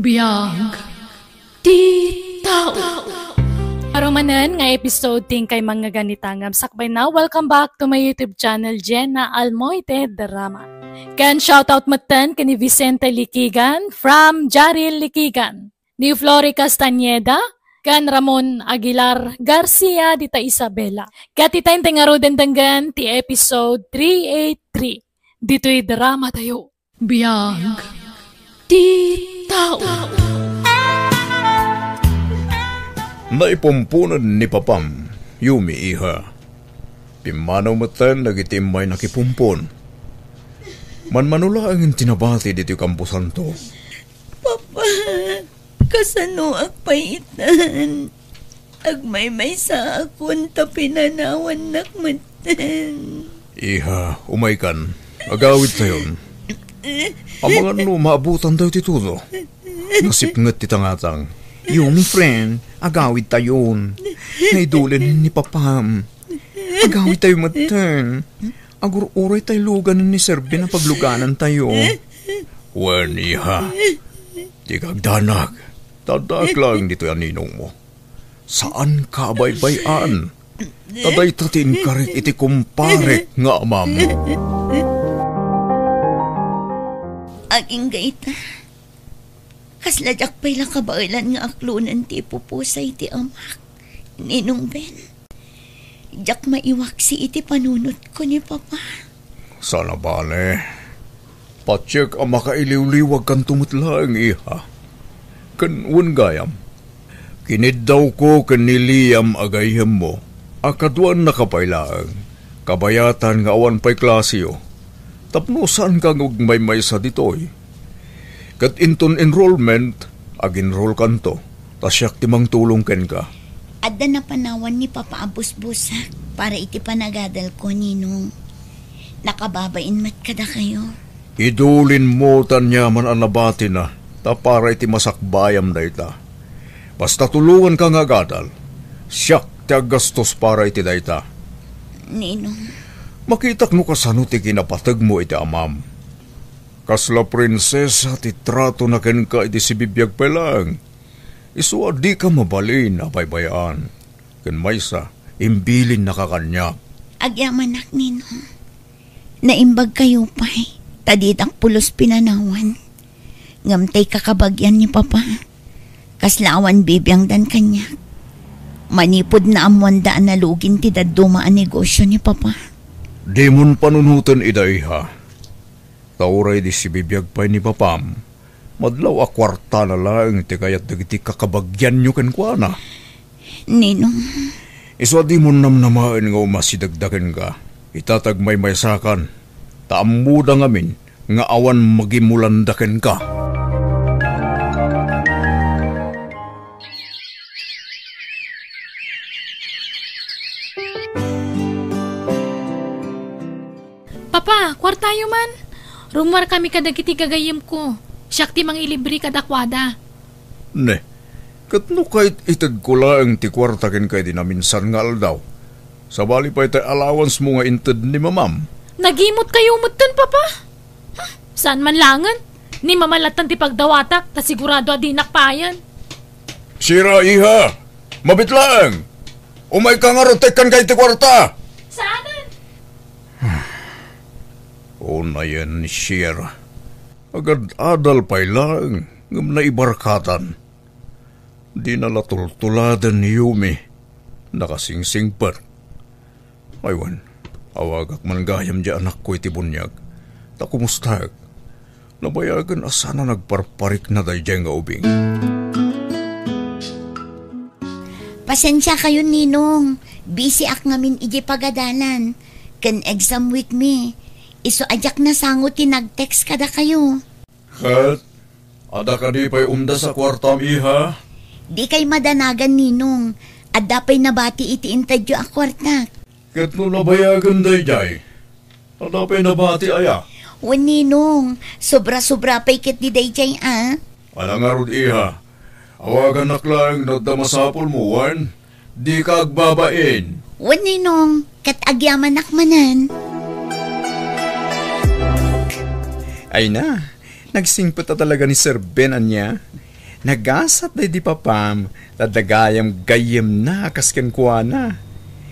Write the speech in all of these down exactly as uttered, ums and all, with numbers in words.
Biag ti tao. Arumanen nga episode ti inkay mangngegani tangam sakbay na. Welcome back to my YouTube channel, Jenna Almoite Drama. Ken shoutout metten ken ni Vicente Likigan from Jaril Likigan, ni Flory Castañeda, ken Ramon Aguilar Garcia dita Isabela. Ket ita intay ngaruden denggen ti episode three eight three ditoy drama tayo. Biag ti tao. Naipumponen ni Papam, Yumi, iha. Pimmanaw metten dagiti immay nakipumpon. Manmano laeng ti nabati ditoy kamposanto. Papa, kasanoak pay itan? Agmaymaysaakon ta pinanawannak metten. Iha, umaykan. Agawidtayon. Amangan no maabutantayo ti tudo. Nasipnget ti tangatang. Yumi, friend, agawidtayon. Naidulen ni Papam. Agawidtayo metten. Agur-uraytay luganen ni Sir Ben a pagluganantayo. Wen, iha. Di kagdanak. Taddaak laeng ditoy a ninongmo. Saanka a baybay-an. Ta dayta ti inkarik iti kumparek nga amam. Agingga ita. Kasla diak pay la kabaelan nga aklonen ti ipupusay ti amak, Ninong Ben. Diak maiwaksi iti panunotko ni Papa. Saan a bale. Patiek a makailiwliwagkanto met laeng, iha. Ken wen gayam, kiniddawko ken ni Liam a gayyemmo a kaduannaka pay laeng, kabayatan nga awan pay klaseyo, tapno saanka nga agmaymaysa ditoy. Ket inton enrollment, ag-enrollkanto, ta siak ti mangtulong kenka. Adda napanawan ni Papa a busbusak para iti panagadalko, Ninong. Nakababain met kadakayo. Idulinmo ta aniaman a nabatina, ta para iti masakbayam dayta. Basta tulonganka nga agadal, siak ti aggastos para iti dayta. Ninong. Makitak no kasano ti kinapategmo iti amam. Kasla prinsesa ti tratona kenka iti sibibiag pay laeng. Isu a dika mabalin a baybay-an. Ken maysa, imbilinnaka kaniak. Agyamanak, Ninong. Naimbagkayo pay, ta didak pulos pinanawan. Ngem tay kakabagian ni Papa, kasla awan bibiangdan kaniak. Manipud naammoanda a nalugin ti dadduma a negosio ni Papa. Dimon panunoten ida, iha. Ta uray di sibibiag pay ni Papam, madlaw a kuartana laeng ti kayat dagiti kakabagianyo kenkuana. Ninong. Isu a dimon namnamaen nga umasidegda kenka. Ita ta agmaymaysakan, ta ammoda ngamin nga awan magimulanda kenka. Papa, kuartayo man. Rummuarkami kadagiti gagayyemko. Siak ti mangilibre kadakuada. Ne, ket no kayat itedko laeng ti kuarta kenka iti naminsan nga aldaw, sabali pay tay allowance mo nga inted ni mamam. Nagimutkayo metten, Papa? Huh, saan man laengen. Ni mama lattan ti pagdawatak, ta sigurado a dinak payen. Sira, iha! Mabit laeng! Umayka ngarud ta ikkanka iti kuarta! Saanen? Unayen ni Sierra. Agad-adal pay laeng, ngem naibarkatan. Dina la tultuladen ni Yumi. Nakasingsingpet. Ay wen, awagak man gayam diay anakko iti buniag. Ta kumustaek? Nabayagen a saan a nagparparikna daydiay nga ubing. Pasensiakayon, Ninong. Busyak ngamin idiay pagadalan. Ken exam week mi. Isu a diak nasango ti nag-text kadakayo. Ket, adda kadi pay umdas a kuartam, iha? Dikay madanagan, Ninong. Adda pay nabati iti intedyo a kuartak. Ket no nabayagen daydiay, adda pay nabati aya? Wen, Ninong, sobra-sobra pay ketdi daydiay a. Ala ngarud, iha, awagannak laeng no adda masapulmo, wen? Dika agbabain. Wen, Ninong, ket agyamanak manen. Ay na, nagsingpet a talaga ni Sir Ben ania. Nagasat daydi papam, ta adda gayam gayyemna a kas kenkuana.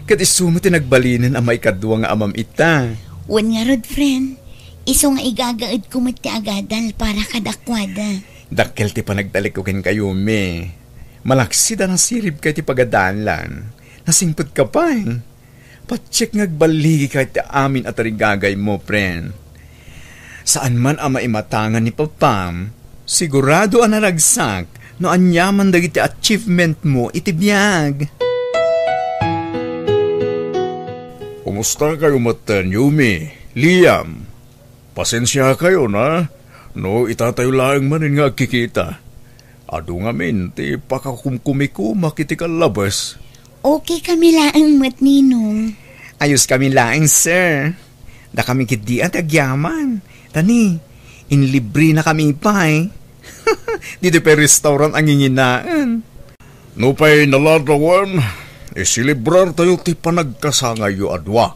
Ket isu met ti nagbalinen a maikadua nga amam ita. Wen ngarud, friend, isu nga igagaedko met ti agadal para kadakuada. Dakkel ti panagtalekko kenka, Yumi. Malaksid a nasiribka iti pagadalan. Nasingpetka pay. Patiek nga agballigika iti amin a tarigagaymo, friend. Saan man a maimatangan ni Papam, sigurado a naragsak no aniaman dagiti achievement mo iti biag. Kumusta kayo metten, Yumi, Liam? Pasensia kayo na, no itatayo laeng manen nga agkikita. Adu ngamin ti pakakumkumikumak iti kallabes. Okay kami laeng met, Ninong. Ayos kami laeng, sir. Dakami ketdi ti agyaman. Tani, inlibre na kami pay. Dito pay restaurant ang nginginaen. Nupay naladawan, iselebrar tayo ti panagkasangayyo a dua.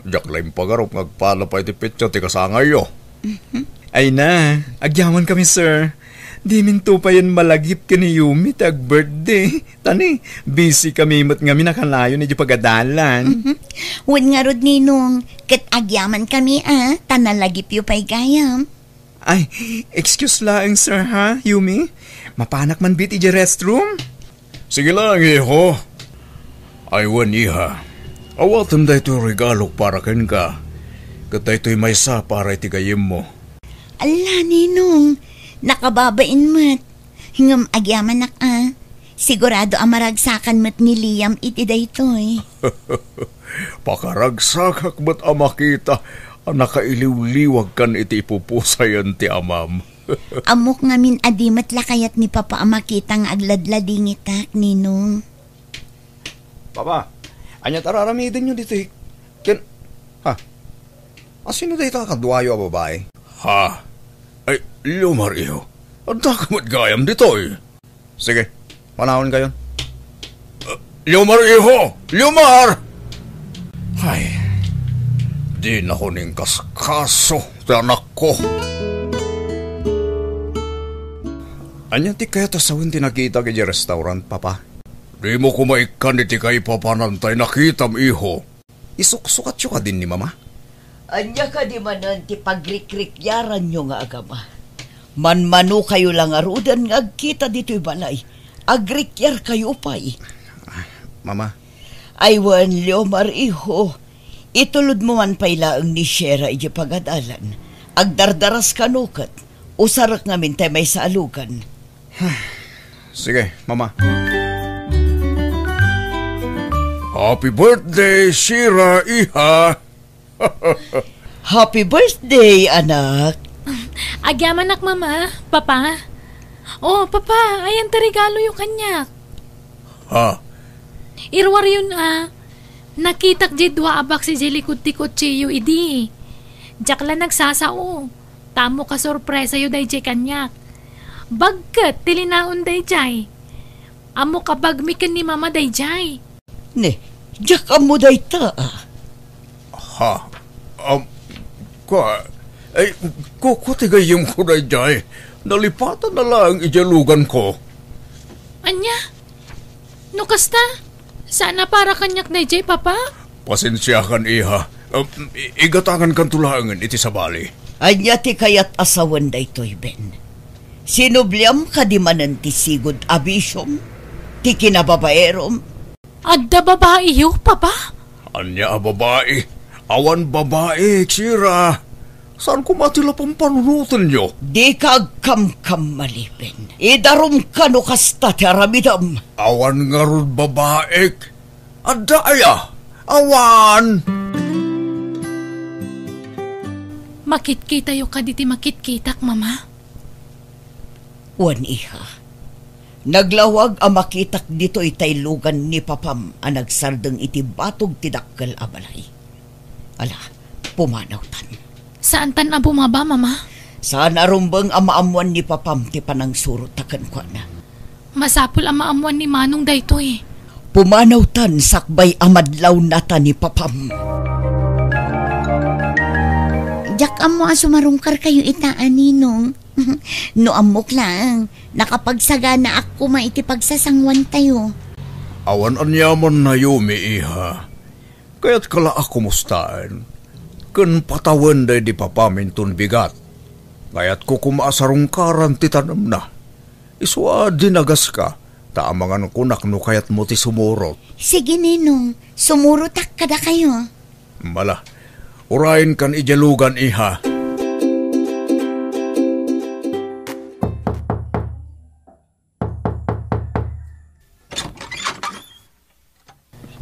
Diak la impagarup nga agpala pay ti petsa ti kasangayyo. Mhm. Ay na, agyaman kami, sir. Diminto payen malagip ken ni Yumi ti ag-birthday. Tani, busy kami met ngamin a kanayon iti pagadalan. Mhm. Wen ngarud, Ninong, ket agyaman kami, a, ta nalagipyo pay gayam. Ay, excuse laeng, sir, ha, Yumi? Mapanak man bit iti restroom? Sige lang, iho. Ay, wen, iha. Awatem daytoy regalok para kenka. Ket daytoy maysa para iti gayyemmo. Alla, Ninong, nakababain met. Ngem agyamanak a, sigurado a maragsakan met ni Liam iti daytoy. Pakaragsakak met a makita a nakailiwliwagkan iti ipupusayan ti amam. Ammok ngamin a di met la kayat ni Papa a makita nga agladladingitak, Ninong. Papa, ania ti ar-aramidenyo ditoy? Ken, ha? Asino dayta a kaduayo a babai? Ha? Ay, Liomar, iho. Adda ka met gayam ditoy? Sige, panawon kayon. Uh, Liomar, iho! Liomar! Ay, di na ko ning kaskaso ti anakko. Ania ti kayat a sawen ti nakitak iti restaurant, Papa? Dimo koma ikkan iti kaipapanan tay nakitam, iho. Isuksukatyo kadin ni Mama? Ania kadi manen ti pagrikrikiaranyo nga agama? Manmano kayo la ngaruden nga agkita ditoy balay. Agrikkiar kayo pay. Ah, Mama. Ay wen, Liomar, iho. Itulodmo man pay laeng ni Shera iti pagadalan. Agdardaras kano ket usarek ngamin tay maysa a lugan. Sige, Mama. Happy birthday, Shira, iha! Happy birthday, anak! Agyamanak, Mama, Papa. Oh, Papa, ayan ti regaloyo kaniak. Ha? Iruaryon a, nakitak di dua a box idiay likud ti kotseo idi. Diak la nagsasao. Ta ammok a sorpresayo daydiay kaniak. Bag ket ti linaon daydiay. Ammok a bagmi ken ni Mama daydiay. Ne, diak ammo dayta, a. Ha? Am, kua, ay, ku-, kua ti gayyemko daydiay. Nalipatan na laeng idiay luganko. Ania? No kasta, saan a para kaniak daydiay, Papa? Pasensiakan, iha. Um, i-, igatangankanto laengen iti sabali. Ania ti kayat a sawen daytoy, Ben? Sinubliam kadi manen ti sigud a bisiom? Ti kinababaerom? Adda babaiyo, Papa? Ania a babai? Awan babai, Shira. Saan koma ti la pampanunotenyo? Dika agkamkamali, Ben. Idarom kano kasta ti aramidem. Awan ngarud babaik. Adda aya? Awan. Makitkitayo kadi ti makitkitak, Mama? Wen, iha. Naglawag a makitak ditoy tay lugan ni Papam a nagsardeng iti batog ti dakkel a balay. Ala, pumanawtan. Saantan a bumaba, Mama? Saan a rumbeng a maammuan ni Papam ti panangsurot ta kenkuana. Masapul a maammuan ni Manong daytoy. Pumanawtan sakbay a madlawnata ni Papam. Diak ammo a sumarungkarkayo ita a ninong. No ammok laeng, nakapagsaganaak koma iti pagsasanguantayo. Awan aniamanna, Yumi, iha. Kayatka la a kumustaen ken patawen daydi papam inton bigat. Kayatko koma a sarungkaran ti tanemna. Isu a dinagaska, ta amangan kunak no kayatmo ti sumurot. Sige, Ninong, sumurotak kadakayo. Mala, urayen kan idialogan, iha.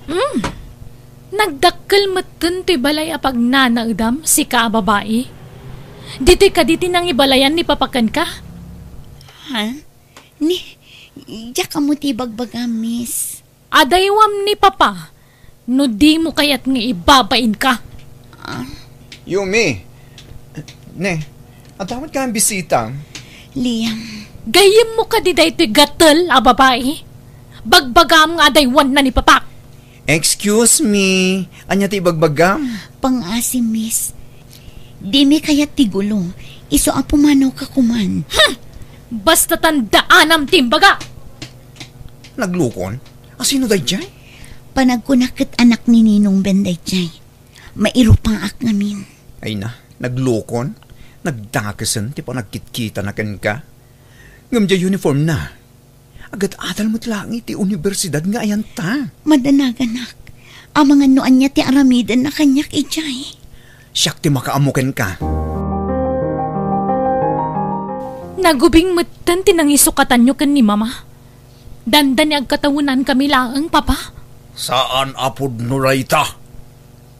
Hmm. Nagdakkel metten toy balay a pagnanaedam, sika a babai. Ditoy kadi ti nangibalayan ni Papa kenka? Ha? Ni, diak ammo ti ibagbagam, miss. Adaywam ni Papa, no dimo kayat nga ibabainka. Ah. Yumi. Ne, adda met kayat bisita. Liam. Gayyemmo kadi daytoy gatel a babai? Bagbagam nga adaywanna ni Papa. Excuse me, ania ti ibagbagam? Pangngaasim, miss. Dimi kayat ti gulo. Isu a pumanawka koman. Hmm! Basta tandaanam ti imbaga! Naglukon? Asino daydiay? Panagkunak ket anak ni Ninong Ben daydiay. Mairupaak ngamin. Ay na, naglukon? Nagdakesen ti panagkitkitana kenka. Ngem diay uniformna. Agad-adal met laeng iti universidad nga ayanta. Madanaganak. Amangan no ania ti aramidenna kaniak idiay. Siak ti makaammo kenka. Nagubing metten ti nangisukatanyo ken ni Mama. Dandani agkatawenankami laeng, Papa. Saan a pudno dayta.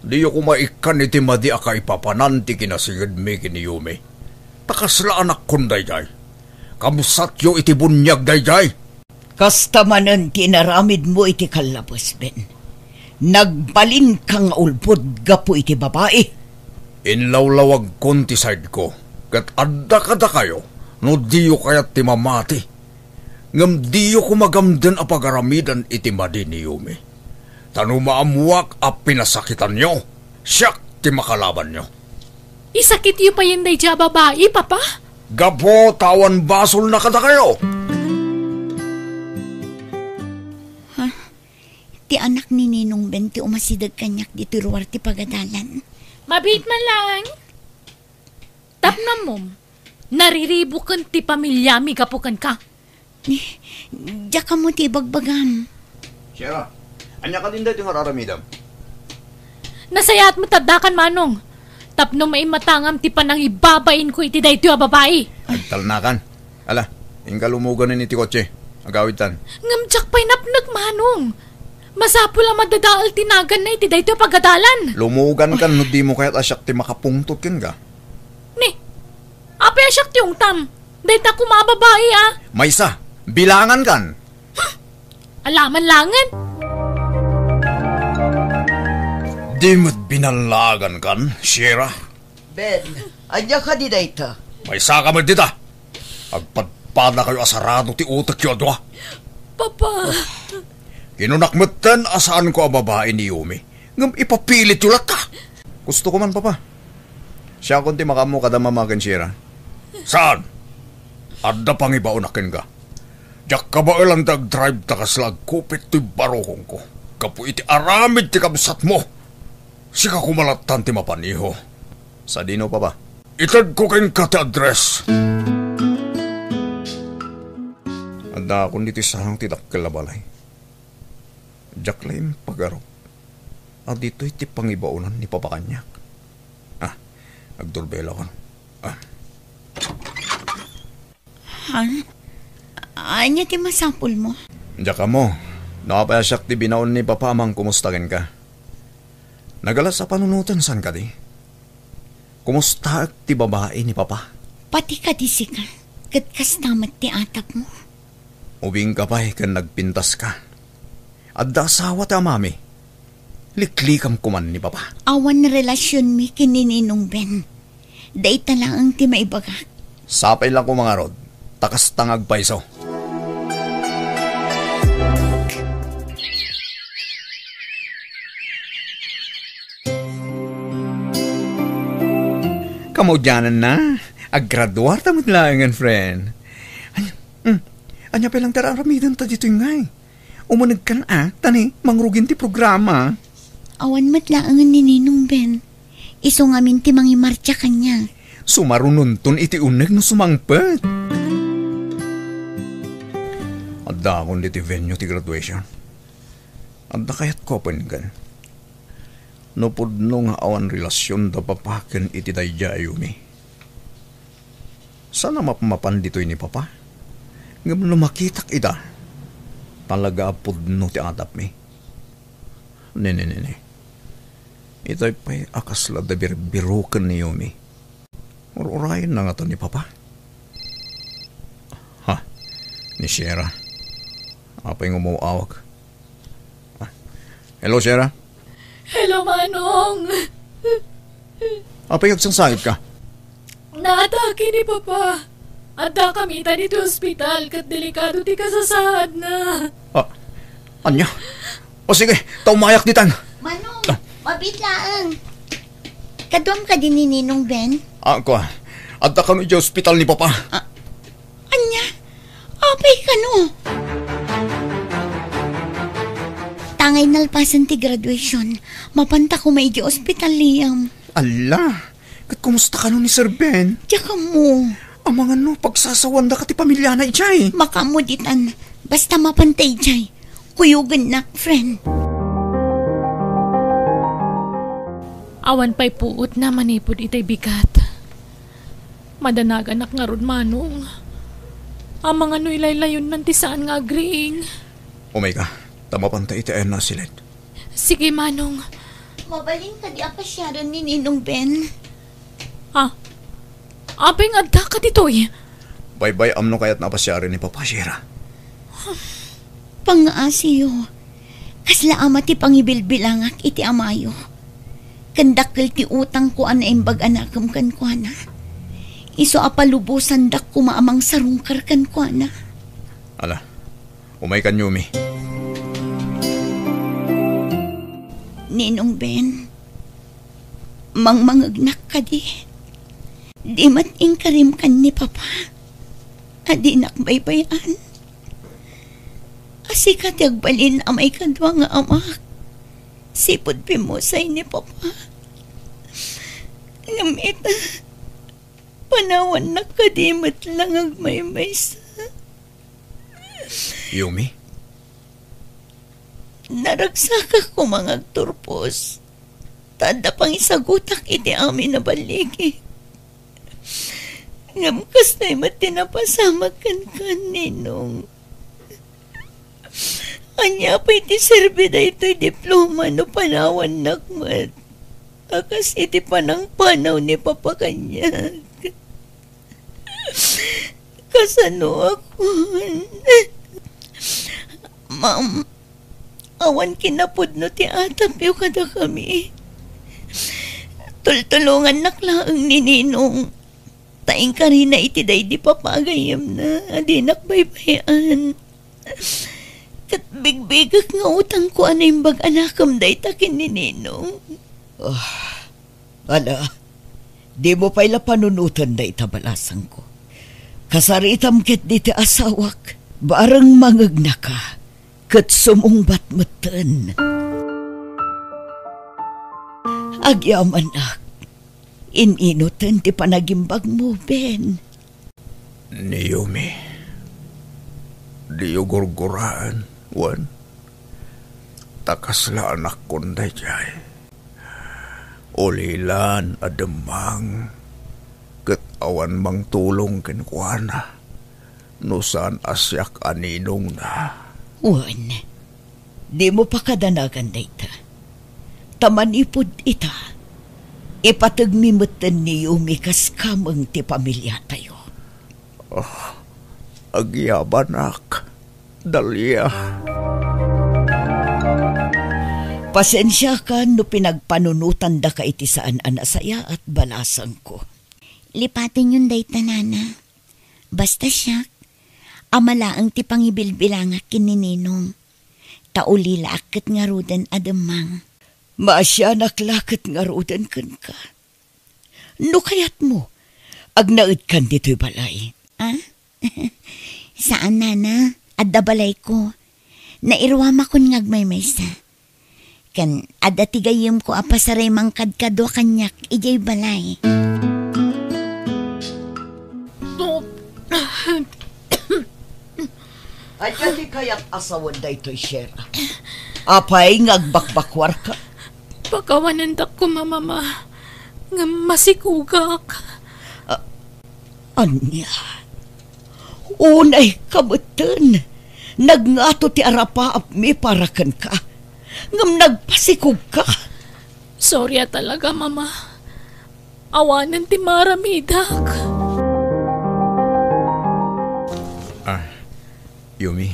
Diyo koma ikkan iti madi a kaipapanan ti kinasingedmi ken ni Yumi. Ta kasla anakkon daydiay. Kabsatyo iti buniag daydiay. Kasta manen ti inaramidmo iti kallabes, Ben. Nagbalinka nga ulbod gapu iti babai. Inlawlawagkon ti sideko, ket adda kadakayo no diyo kayat ti mamati. Ngem diyo koma gamden a pagaramiden iti madi ni Yumi. Ta no maammoak a pinasakitanyo, siak ti makalabanyo. Isakityo payen daydiay a babai, Papa? Gapu ta awan basolna kadakayo. Ha? Ti anak ni Ninong Ben ti umasideg kaniak ditoy ruar ti pagadalan. Mabiit man laeng. Tapnamom, nariribuken ti pamiliami gapu kenka. Ni, diak ammo ti ibagbagam. Sierra, ania kadin daytoy nga ar-aramidem? Nasayaat met addakan, Manong. Tapno maimatangam ti panangibabainko iti daytoy a babai. Agtalnakan. Ala, inka lumuganen iti kotse. Agawidtan. Ngem diak pay napnek, Manong. Masapul a madadael ti naganna iti daytoy a pagadalan. Lumugankan no dimo kayat a siak ti makapungtot kenka. Ni, apay a siak ti ungtam? Dayta koma a babai, a. Maysa, bilangankan. Alaman langen. Di met binallagankan, Sierra. Ben, ania kadi dayta? Maysaka met dita. Agpadpadakayo a sarado ti utekyo a dua. Papa. Kinunak metten a saanko a babai ni Yumi, ngem ipapilityo latta. Gusto ko man, Papa. Siakon ti makaammo kada mama ken Sierra. Saan? Adda pangibaonak kenka. Diak kabaelan ti agdrive ta kasla agkupit toy barukongko gapu iti aramid ti kabsatmo. Sika koma lattan ti mapaniho. Sadino, Papa? Itedko kenka ti address. Addaakon ditoy sarang ti dakkel a balay. Diak la impagarup a ditoy ti pangibaonan ni Papa kaniak. Ah, agdurbelakon. Ah. Ha? Ania ti masapulmo? Diak ammo no apay a siak ti binaon ni Papa a mangkumusta kenka. Nagalas a panunoten, saan kadi? Kumustaek ti babai ni Papa? Pati kadi sika, ket kasta met ti atapmo. Ubingka pay ken nagpintaska. Adda asawa ti amami. Liklikam koman ni Papa. Awan relasionmi ken ni Ninong Ben. Dayta laeng ti maibagak. Sapay la koma ngarud, ta kasta nga agpayso. Kamaudiananna, Aggraduarta met laengen, friend. Ania, hmm, ania pay lang ti ar-aramidenta ditoy ngay? Umunegkan a, ta ni mangrugin ti programa. Awan met laengen ni Ninong Ben. Isu ngamin ti mangimartsa kaniak. Sumarunonton iti uneg no sumangpet. Addaakon ditoy venue ti graduation. Adda kayatko a penggen. No pudno nga awan relasion da papa ken iti daydiay a Yumi. Saan a mapmapan ditoy ni papa. Ngem no makitak ida, talaga a pudno ti atapmi. Ne, ne, ne, ne. Itay pay a kasla da birbiroken ni Yumi. Ur-urayenna ngata ni papa. Ha, ni Sierra. Apay nga umaw-awag? Ah, hello, Sierra. Hello, Manong. Apay agsangsangit ka? Naatake ni Papa. Adda kami ita ditoy ospital ket delikado ti kasasaadna. Ah, ania? O sige, ta umayak ditan. Manong, ah, mabiit laeng. Kaduam kadi ni Ninong Ben? Ah, kua. Adda kano idiay ospital ni Papa. Ah, ania? Apay kano? Tangay nalpasen ti graduation, mapanta koma idiay ospital, Liam. Alla, ket kumusta kano ni Sir Ben? Diak ammo. Amangan no, pagsasawanda ka ti pamiliana idiay. Makaammo ditan, basta mapanta idiay. Kuyogennak, friend. Awan pay puotna manipud itay bigat. Madanaganak ngarud, Manong. Amangan no ilaylayonnan ti saan nga agriing. Umay ka, ta mapanta iti ayanna a siled. Sige, Manong. Mabalin kadi a pasiaren ni Ninong Ben? Ah, apay nga adda ka ditoy? Baybay-am no kayatna a pasiaren ni Papa, Sierra. Pangngaasiyo, kasla ama ti pangibilbilangak iti amayo. Ken dakkel ti utangko a naimbag a nakem kenkuana. Isu a palubosandak koma a mangsarungkar kenkuana. Ala, umay kan Yumi. Ninong Ben, mangmangegnak kadi? Di met inkarim kan ni Papa a dinak baybay-an a sika ti agbalin a maikadua nga amak, sipud pimmusay ni Papa. Ngem ita, panawannak kadi met lang agmaymaysa. Yumi? Naragsakak koma nga agturpos, ta adda pangisagutak iti amin a balligi. Ngem kastoy met ti napasamak kenka, Ninong. Ania pay ti serbi daytoy diploma no panawannak met a kas iti panangpanaw ni Papa kaniak? Kasanoakon? Ma'am, awan kinapudno ti atapyo kadakami. Tultulongannak laeng ni Ninong. Ta inkarina iti daydi papa a gayyemna a dinak baybay-an. Ket bigbigek nga utangko a naimbag a nakem dayta ken ni Ninong. Ah, ala, dimo pay la panunoten dayta, balasangko. Kasaritam ketdi ti asawak, bareng mangegnaka, ket sumungbat metten. Agyamanak, in-inoten ti panagimbagmo, Ben. Ni Yumi, diyo gurguraen, wen? Ta kasla anakkon daydiay. Ulilan a demmang, ket awan mangtulong kenkuana no saan a siak a ninongna. Wen, dimo pakadanagan dayta. Ta manipud ita, ipategmi metten ni Yumi kas kameng ti pamiliatayo. Ah, agyamanak, Dalia. Pasensiakan no pinagpanunotandaka iti saan a nasayaat, balasangko. Lipatenyon dayta, Nana. Basta siak, ama laeng ti pangibilbilangak ken ni Ninong. Ta ulilaak ket ngaruden a demmang. Maasianak la ket ngaruden kenka. No kayatmo, agnaedkan ditoy balay. Ah? Saan, nana. Adda balayko. Nairuamakon nga agmaymaysa. Ken adda ti gayyemko a pasaray mangkadkadua kaniak idiay balay. Ania ti kayat a sawen daytoy, Shera? Apay nga agbakbakuarka? Pakawanendak koma, Mama, ngem masikogak. Ah, ania? Unayka metten. Nagngato ti arapaapmi para kenka, ngem nagpasikogka. Sorry a talaga, Mama. Awanen ti maaramidak. Ah, Yumi,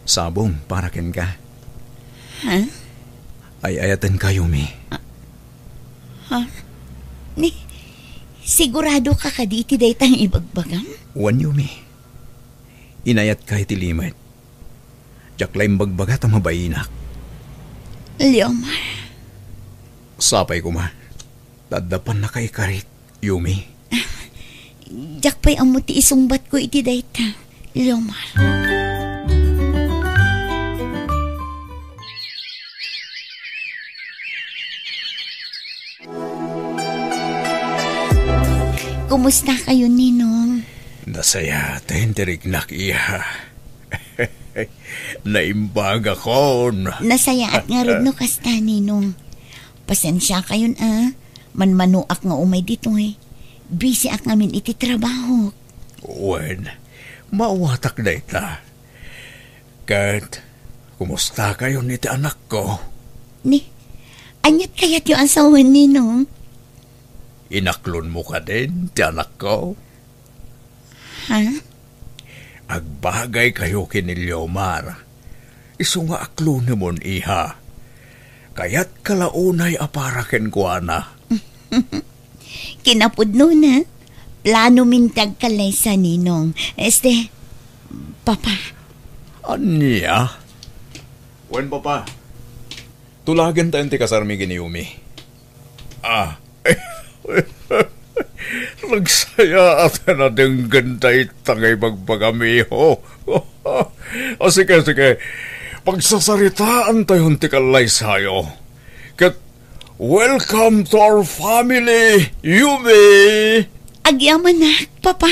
sabong para kenka. Ha? Ay-ayatenka, Yumi. Ha? Ni, sigurado ka kadi iti dayta nga ibagbagam? Wen, Yumi. Inayatka iti limek. Diak la imbagbaga ta mabainak. Leomar. Sapay koma. Daddapan nakaikarik, Yumi. Diak pay ammo ti isungbatko iti dayta, Leomar. Kumusta kayo, Ninong? Nasayaat ti riknak, iha. Naimbagakon. Nasayaat ngarud no kasta, Ninong. Pasensia kayon a. Manmanoak nga umay ditoy. Busy ak ngamin iti trabaho. Wen, maawatak dayta. Ket, kumusta kayon iti anakko? Ni, aniat kayatyo a sawen, Ninong? Inaklonmo kadin ti anakko? Ha? Agbagay kayo ken ni Leomar. Isu nga aklonemon, iha. Kayatka la unay a para kenkuana. Kinapudnona, planomin ti agkallaysa, Ninong. Este, Papa. Ania? Wen, Papa. Tulagentayon ti kasarmi ken ni Yumi. Ah. Nagsayaat a nadenggen dayta nga ibagbagam, iho. Ah, sige, sige. Pagsasaritaantayon ti kallaysayo. Ket welcome to our family, Yumi! Agyamanak, Papa.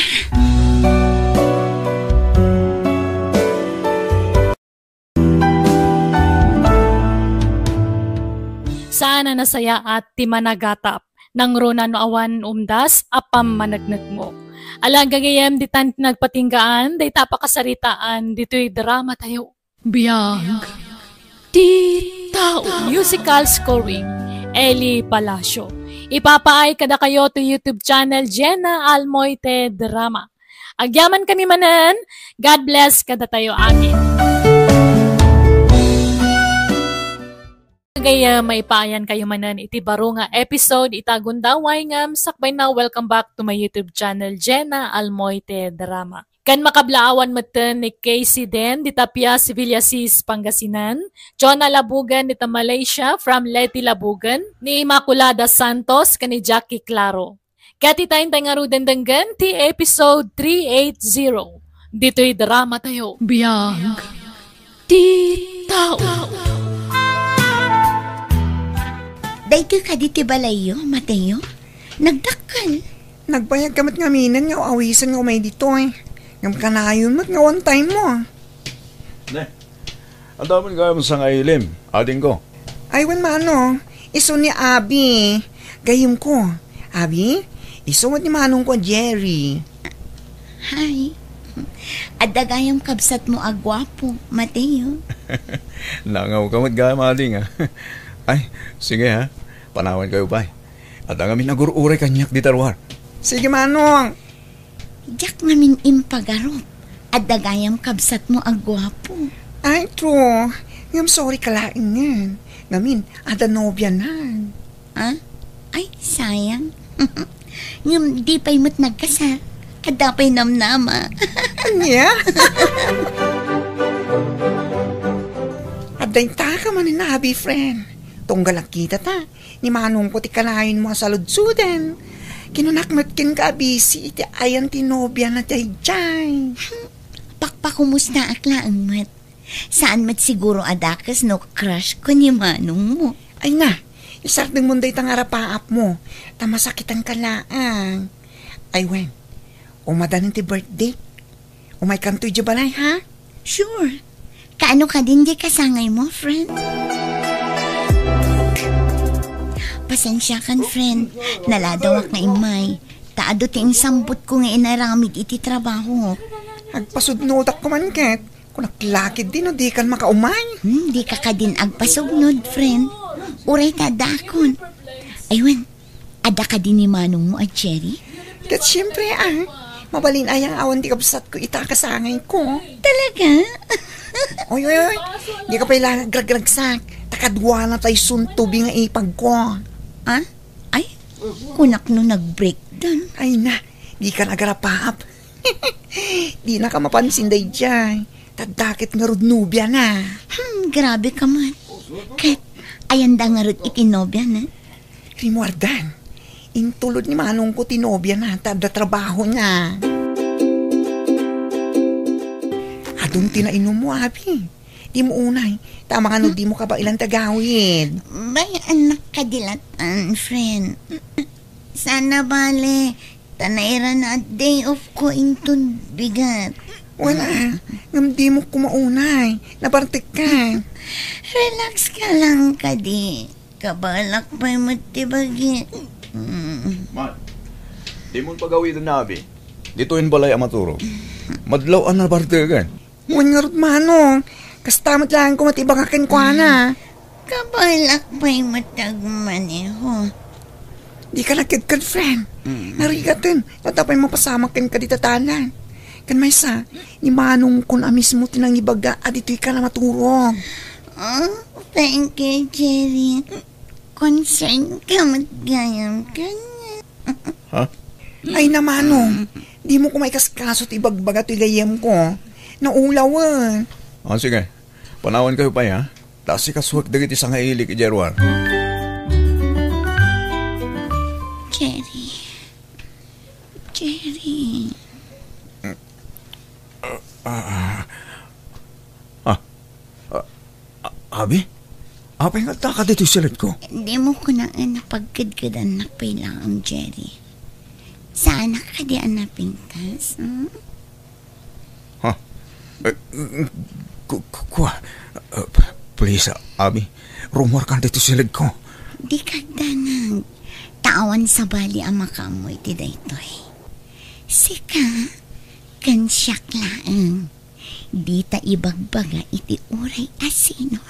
Saan a nasayaat ti managatap, nangruna no awan umdas a pammaneknekmo. Ala gagayyem ditan ti nagpatinggaan, dayta a pakasaritaan, ditoy drama tayo. Biag ti tao. Musical scoring, Eli Palacio. Ipapaay kadakayo to YouTube channel Jenna Almoite Drama. Agyamankami manen, God bless kadatayo amin. Gayam, maipaayankayo manen iti baro nga episode ita gundaway ngem sakbayna, welcome back to my YouTube channel, Jenna Almoite Drama. Ken makablaawan metten ni Casey Den, dita Pias, Villasis, Pangasinan, Jonah Labugan, dita Malaysia, from Leti Labugan, ni Immaculada Santos, ken ni Jackie Claro. Ket ita intay ngaruden denggen ti episode three eight zero. Ditoy drama tayo. Biag ti tao. Daytoy kadi ti balayyo, Mateo? Nagdakkel. Nagbayag ka met ngaminen nga awisen nga umay ditoy. Ngem kanayon met nga one time mo. Ne, adda met gayam sangailim, adingko. Ay, wen, Manong, isu ni Abi. Gayyemko. Abi, isu met ni Manongko a Jerry. Hi. Adda gayam kabsatmo a guapo, Mateo. Nangaw ka met gayam, ading, ah. Ay, sige, ha. Panawankayo pay. Adda ngamin agur-uray kaniak dita ruar. Sige, Manong. Diak ngamin impagarup. Adda gayam kabsatmo a guapo. Ay, true. Ngem sorry ka laengen. Ngamin, adda nobianan. Ah? Ay, sayang. Ngem di pay met nagkasar. Adda pay namnama. Ania? Adda intaka manen a abi, friend. Tunggal agkitata, ni Manongko ti kanayonmo a saludsuden. Kinunak met kenka a busy iti ayan ti nobiana daydiay. Pakpakumustaak laeng met. Saan met siguro a dakes no crush ko ni manongmo. Ay na, isardengmon dayta nga arapaapmo, ta masakitanka laeng. Ay wen, umadanen ti birthday. Umaykanto idiay balay, ha? Sure. Kaano kadin diay kasangaymo, friend? Pasensiakan, friend. Naladawak nga immay. Ta adu ti insambotko nga inaramid iti trabaho. Agpasudnodak koma ket. Kunak laketdi no dikan makaumay. Hmm, dika kadin agpasugnod, friend. Uray ta dakon. Ay wen, adda kadi ni manongmo a Jerry? Ket siempre, ah, mabalin aya nga awan ti kabsatko ita a kasangayko. Talaga? Oy, oy, oy. Dika pay la agragragsak. Ta kaduana tay suntubi nga ipagko. Ah? Ay, kunak no nag-breakdown. Ay na, dikan agarapaap. Dinaka mapansin daydiay. Ta dakes ngarud nobiana. Hmm, grabe ka man. Ket, ayanda ngarud iti nobiana? Rimmuardan, intulod ni manongko ti nobiana ta adda trabahona. Adun ti nainummo, abi. Dimo unay, ta amangan no dimo kabaelan ti agawid. Bay, anak, kadi latan, friend. Saan a bale, ta nairana a day off ko inton bigat. Wala, ngem dimo koma unay, nabartekka. Relax ka lang kadi. Kabaelak pay met ti bagi. Mm. Man, dimon pagawiden, abi. Ditoyen balay a maturog. Madlaw a nabarteken. Wen ngarud, manong, kasta met laeng koma ti ibaga kenkuana. Kabaelak pay met ti agmaneho. Dika nagkedked, friend. Mm. Narigaten, ta adda pay mapasamak kenka dita dalan. Ken maysa, ni manongkon a mismo ti nangibaga a ditoyka a maturog. Oh, thank you, Jerry. Concern ka met gayam kaniak. Ha? Ay na, manong, dimo koma ikaskaso ti ibagbaga toy gayyemko. Naulawen. Ah, sige. Panawankayo pay, ha? Ta asikasuek dagiti sangailik idiay ruar. Jerry. Jerry. Ah, ah, ah. Ah, ah, abi? Apay nga adda ka ditoy siled ko? Dimo kunaen a pagkedkedannak pay laeng, Jerry. Saanak kadi a napintas, hmm? Ha? Eh, ku-, ku-, kua? Eh, please, ah, abi. Rummuarkan ditoy siled ko. Dika agdanag. Ta awan sabali a makaammo iti daytoy. Sika, ken siak laeng. Dita ibagbaga iti uray a sino.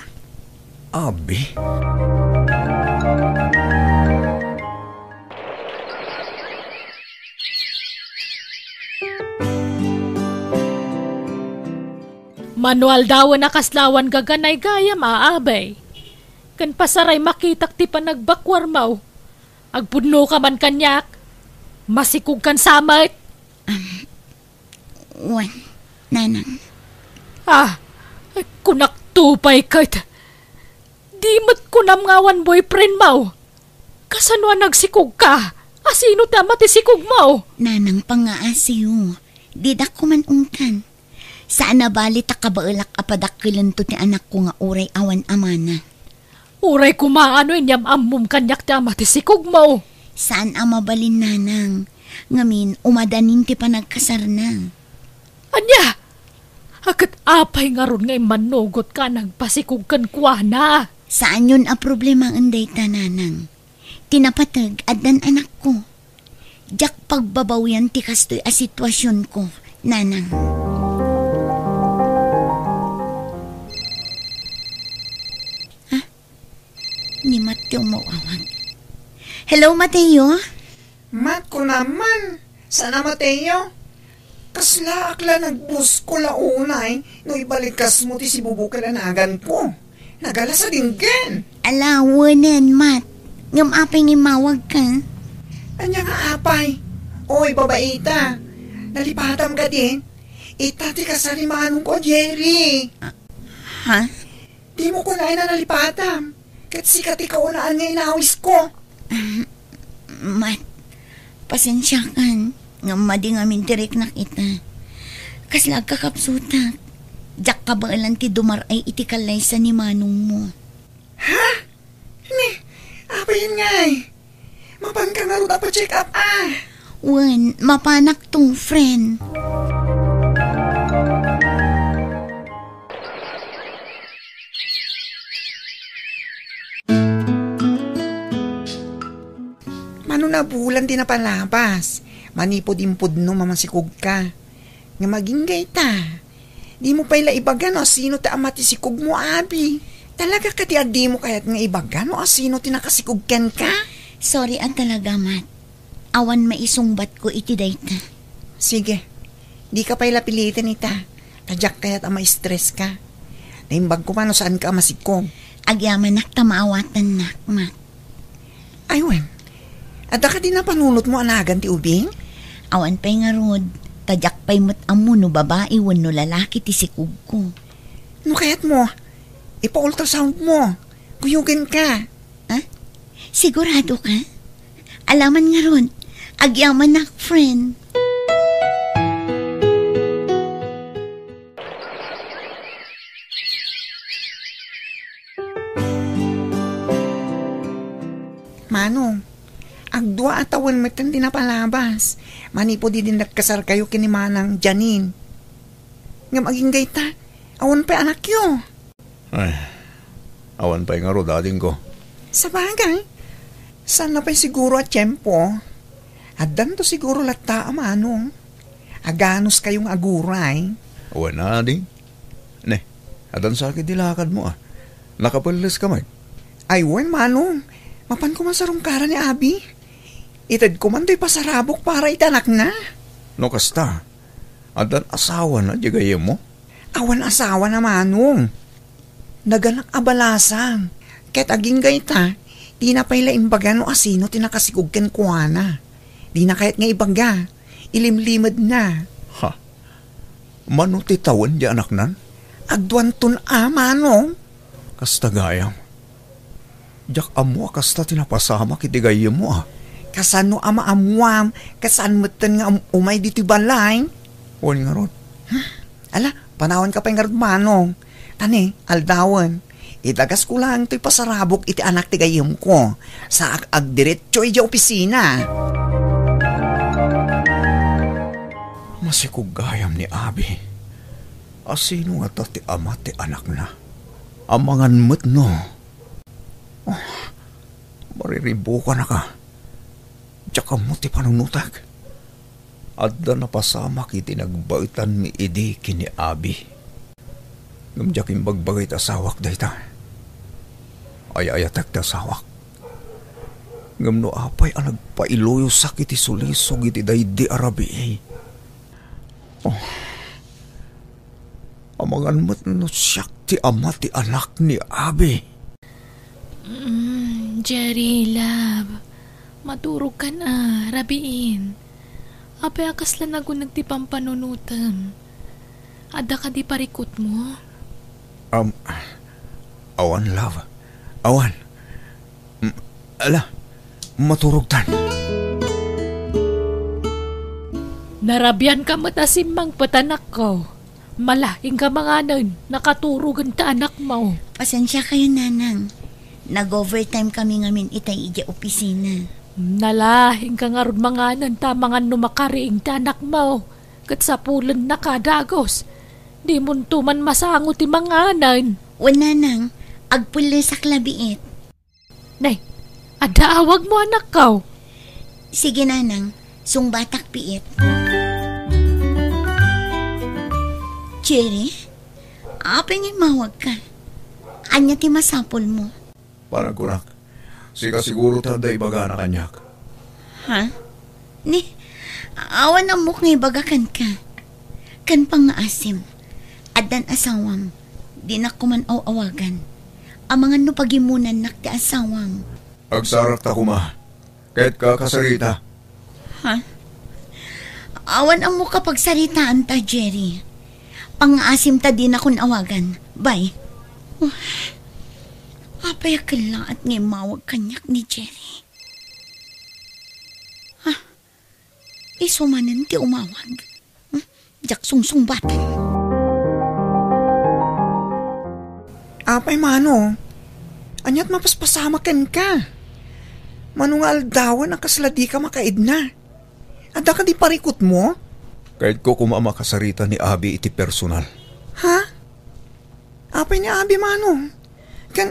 Abi? Mano aldawen a kasla awan gaganay gayam a, abay. Ken pasaray makitak ti panagbakuarmaw. Agpudnoka man kaniak. Masikogkan sa met. Wen, nanang. Ah, kunakto pay ket. Di met kunam nga awan boyfriend mo. Kasano a nagsikog ka? Asino ti ama ti sikog mo? Nanang, pangaasiyo. Didak koma ungtan. Saan a bali ta kabaelak a padakkelento ti anakko nga uray awan amana. Uray koma no inyam-ammom kaniak ti ama ti sikog mo. Saan a mabalin, nanang. Ngamin, umadanin ti panagkasarna. Ania? A ket apay ngarud nga immannugotka a nagpasikog kenkuana? Saanyon a problemaen dayta, nanang. Ti napateg, addan anakko. Diak pagbabawian ti kastoy a situasionko, nanang. Ah, ni Mateo maawag. Hello, Mateo? Mat, kunam man, saan a Mateo? Kaslaak la nagbuskol a unay no ibalikkasmo ti sibubukel a naganko. Nagala sa dinggen. Ala, wenen, Mat. Ngem apay nga immawagka? Ania nga apay? Oy, babaita. Nalipatam kadin? Ita ti kasarimanongko a Jerry. Ah, ha? Dimo kunaen a nalipatam. Ket sika ti kaunaan nga inawisko. Ah, Mat, Pasensiakan, ngem madi ngamin ti riknak ita. Kasla agkakapsutak. Diak kabaelan ti dumar-ay iti kallaysa ni manongmo. Ha? Ni, apay ngay? Mapanka ngarud a pa-check up, a? Wen, mapanakto, friend. Mano nabulan ti napalabas? Manipud impudno, mamasikogka. Ngem agingga ita. Dimo pay la ibaga no asino ti ama ti sikogmo, abi. Talaga kadi a dimo kayat nga ibaga no asino ti nakasikog kenka? Sorry a talaga, Mat. Awan maisungbatko iti dayta. Sige. Dika pay la piliten ita. Ta diak kayat a ma-stress ka. Naimbag koma no saanka a masikog. Agyamanak ta maawatannak, Mat. Ay wen, adda kadi napanunotmo a nagan ti ubing? Awan pay ngarud, ta diak pay met ammo no babai wenno lalaki ti sikogko. No kayatmo, ipa-ultrasoundmo. Kuyogenka. Ha? Sigurado ka? Alaman ngarud, agyamanak, friend. Manong, agdua a tawen metten ti napalabas manipud idi nagkasarkayo ken ni Manang Janine. Ngem agingga ita, awan pay anakyo. Ay, awan pay ngarud, adingko. Sabagay, saanna pay siguro a tiempo. Addanto siguro latta a manong. Aganuskayo nga aguray. Wen, ading. Ne, addan sakit ti lakadmo, a. Nakapelles ka met? Ay, wen, manong. Mapanko man sarungkaran ni abi. Itedko man toy pasarabok para iti anakna. No kasta, addan asawana diay gayyemmo? Awan asawana, manong. Naganak a balasang. Ket agingga ita, dina pay la imbaga no asino ti nakasikog kenkuana. Dina kayat nga ibaga. Ilimlimedna. Ha? Mano ti tawen diay anaknan? Agduanton a, manong. Kasta gayam. Diak ammo a kasta ti napasamak iti gayyemmo, a. Kasano a maammuam, kasano metten nga um-, umay ditoy balay? Wen ngarud. Ala, panawanka pay ngarud, manong. Ta ne, aldawen, idagasko laeng toy pasarabok iti anak ti gayyemko. Saak agdiretso idiay opisina. Masikog gayam ni abi. Asino ngata ti ama ti anakna? Amangan met no? Oh, mariribukanaka. Diak ammo ti panunotak. Adda napasamak iti nagbaetanmi idi ken ni abi. Ngem diak imbagbaga iti asawak dayta. Ay-ayatek ti asawak. Ngem no apay a nagpailuyosak iti sulisog iti daydi a rabii? Oh. Amangan met no siak ti ama ti anak ni abi. Mm, Jerry, love. Maturogkan a, rabiin. Apay a kasla naguneg ti pampanunotem? Adda kadi parikutmo? Um, awan, love. Awan. Mm, ala, maturogtan. Narabianka met a simmangpet, anakko. Mala, inka manganen, nakaturogen ti anakmo. Pasensiakayo, nanang. Nag-overtime kami ngamin itay idiay opisina. Nala, inka ngarud manganen, ta amangan no makariing ti anakmo. Ket sapulennaka a dagus. Dimonto man masango ti manganen. Wen, nanang, agpellesak la biit. Nay, adda awagmo, anakko. Sige, nanang, sungbatak biit. Jerry, apay nga immawagka? Ania ti masapulmo? Panagkunak, sika siguro ti adda ibagana kaniak. Ha? Ni, awan ammok nga ibaga kenka. Ken pangngaasim, addan asawam, dinak koman aw-awagan. Amangan no pagimonannak ti asawam. Agsarata koma, ket kakasarita. Ha? Awan ammok a pagsaritaanta, Jerry. Pangngaasim ta dinakon awagan. Bye. Apay a kellaat nga immawag kaniak ni Jerry? Ah, Isu manen ti umawag. Hmm? Diak sungsungbaten. Apay, Mano? Ania't mapaspasamak kenka? Mano nga aldawen a kasla dika makaidna? Adda kadi parikutmo? Kayatko koma a makasarita ni Abi iti personal. Ha? Apay ni Abi, Mano? Ken,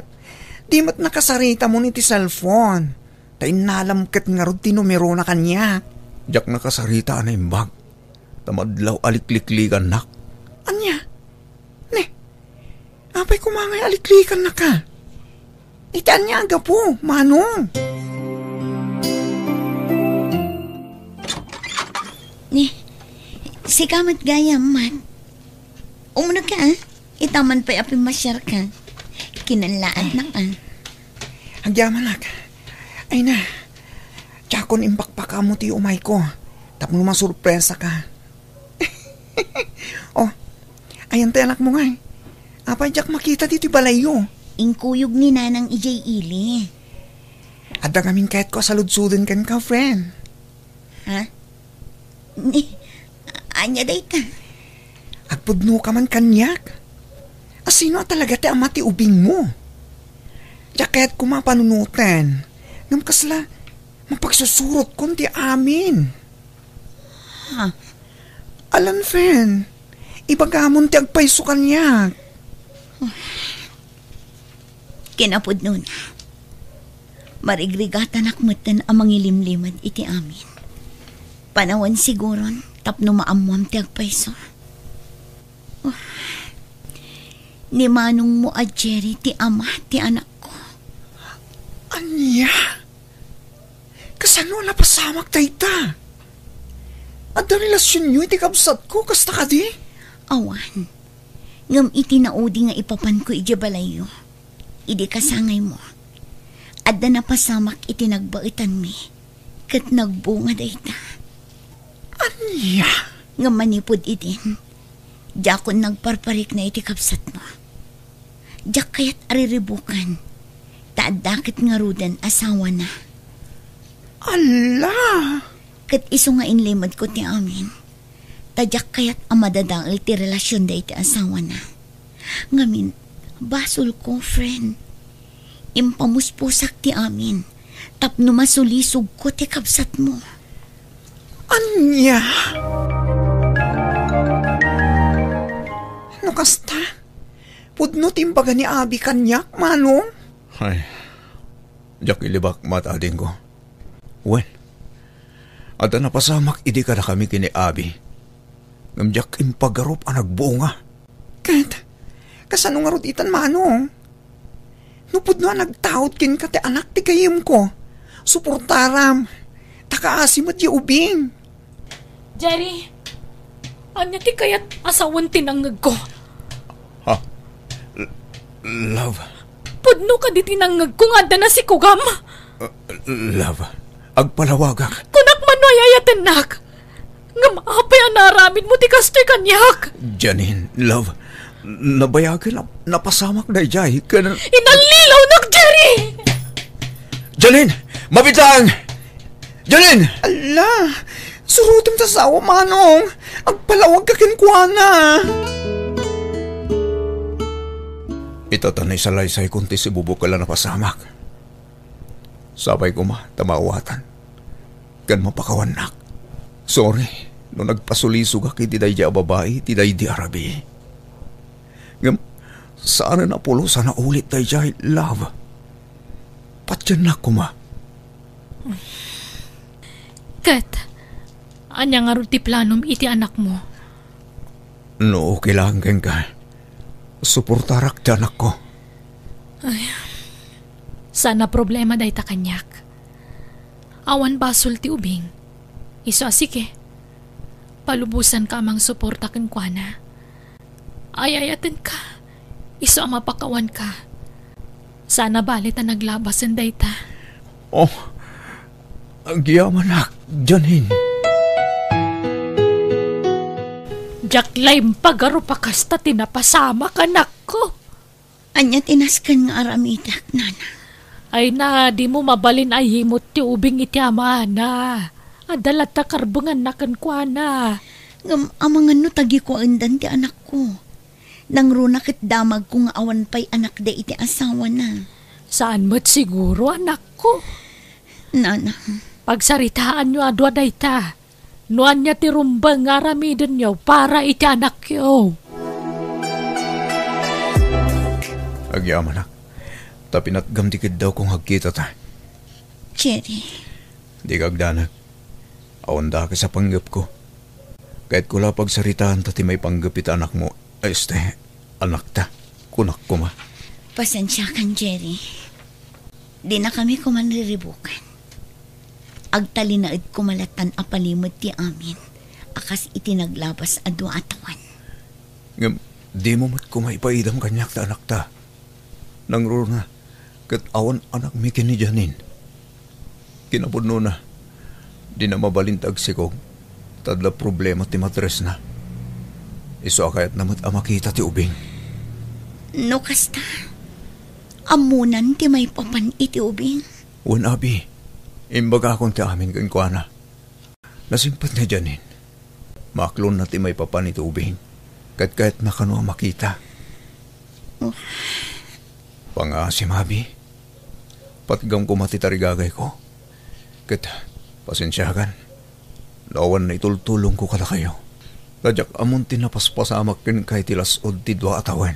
di met nakasarita mon iti cellphone. Ta innalam ket ngarud ti numerona kaniak. Diak nakasarita a naimbag. Ta madlaw a likliklikannak. Ania? Ne, apay koma ngay a liklikannaka? Iti ania a gapu, Mano? Ni, sika met gayam, Mat. Umuna ka, ah. Ita man pay a pimmasiarka. Kinalaatnak, ah. Agyamanak. Ay na, diakon impakpakamo ti umayko. Tapno masurpresa ka. Oh, ayan ti anakmo ngay. Apay diak makita ditoy balayyo? Inkuyog ni Nanang idiay ili. Adda ngamin kayatko a saludsoden kenka, friend. Ha? Ni, ania dayta? Agpudno ka man kaniak? A sino a talaga ti ama ti ubingmo? Diak kayat koma a panunoten. Ngem kasla, mapagsusurotkon ti amin. Ha? Alan, friend, ibagamon ti agpayso kaniak. Kinapudnona, marigrigatanak metten a mangilimlimed iti amin. Panawen siguron tapno maammoam ti agpayso. Oh, ni manongmo a Jerry ti ama ti anakko. Ania? Kasano a napasamak dayta? Adda relasionyo iti kabsatko, kasta kadi? Awan. Ngem iti naudi nga ipapanko idiay balayyo, idi kasangaymo, adda napasamak iti nagbaetanmi, ket nagbunga dayta. Ania? Ngem manipud idin, diakon nagparparikna iti kabsatmo. Diak kayat a riribukan, ta adda ket ngaruden asawana. Alla! Ket isu nga inlimedko ti amin, ta diak kayat a madadael ti relasion daydi asawana. Ngamin, basolko, friend. Impamuspusak ti amin tapno masulisogko ti kabsatmo. Ania? No kasta, pudno ti imbaga ni Abi kaniak, Manong? Ay, diak ilibak met, adingko. Wen, adda napasamak idi kadakami ken ni Abi. Ngem diak impagarup a nagbunga. Ket, kasano ngarud itan, Manong? No pudno a nagtaud kenka ti anak ti gayyemko, suportaram, ta kaasi met diay ubing. Jerry, ania ti kayat a sawen ti nangngegko? Ha? L-, love. Pudno kadi ti nangngegko nga adda nasikugam? Uh, love, agpalawagak. Kunak man no ay-ayatennak. Ngem apay a naaramidmo ti kastoy kaniak? Janine, love, nabayagen a napasamak daydiay ken... Inallilawnak, Jerry! Janine! Mabitang! Janine! Ala, surotem ti asawa, Manong. Agpalawagka kenkuana. Ita ta naisalaysay kon ti sibubukel a napasamak. Sapay koma ta maawatan ken mapakawannak. Sorry no nagpasulisogak iti daydiay a babai iti daydi a rabii. Ngem saanen a pulos a naulit daydiay, love. Patiennak koma. Ket, ania ngarud ti planom iti anakmo? No okay laeng kenka, suportarak ti anakko. Ay, saan a problema dayta kaniak. Awan basol ti ubing. Isu a sige, palubosanka a mangsuporta kenkuana. Ay-ayatenka. Isu a mapakawanka. Saan a bale ta naglabasen dayta. Oh, agyamanak, Janine. Diak la impagarup a kasta ti napasamak, anakko. Ania ti nasken nga aramidek, Nana? Ay na, dimo mabalin a yimot ti ubing iti amana. Adda latta karbenganna kenkuana. Ngem amangan no tagikuaendan ti anakko. Nangruna ket damagko nga awan pay anakda iti asawana. Saan met siguro, anakko. Nana. Pagsaritaanyo a dua dayta. No ania ti rumbeng nga aramidenyo para iti anakyo. Agyamanak, ta pinatgam ti kiddawko nga agkitata. Jerry. Dika agdanag. Awan dakes a panggepko. Kayatko la pagsaritaanta ti maipanggep iti anakmo. Este, anakta. Kunak koma. Pasensiakan, Jerry. Dinakami koman riribukan. Agtalinaed koma lattan a palimed ti amin a kas iti naglabas a dua a tawen. Ngem dimo met koma ipaidam kaniak ta anakta. Nangruna ket awan anakmi ken ni Janine. Kinapudnona, dina mabalin ti agsikog, ta adda problema ti matresna. Isu a kayatna met a makita ti ubing. No kasta, ammonan ti maipapan iti ubing? Wen, abi, imbagakon ti amin kenkuana. Nasingpet ni Janine. Maaklonna ti maipapan iti ubing, ket kayatna kano a makita. Oh. Pangaasim, abi. Patgam koma ti tarigagayko. Ket, pasensiakan no awan naitultulongko kadakayo. Ta diak ammon ti napaspasamak kenka iti las-ud ti dua a tawen.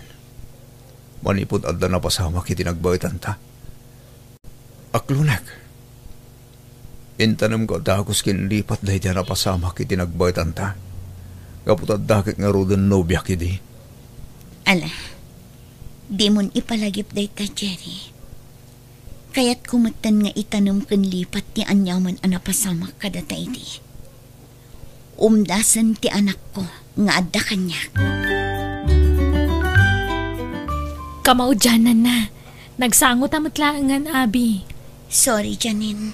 Manipud adda napasamak iti nagbaetanta. Aklonek. Intanemko a dagus ken lipat daydi a napasamak iti nagbaetanta. Gapu ta adda ket ngaruden nobiak idi. Ala, dimon ipalagip dayta, Jerry. Kayatko metten nga itanem ken lipat ti aniaman a napasamak kadata idi. Umdasen ti anakko nga adda kaniak. Kamaudiananna, nagsangot a met laengen, abi. Sorry, Janine.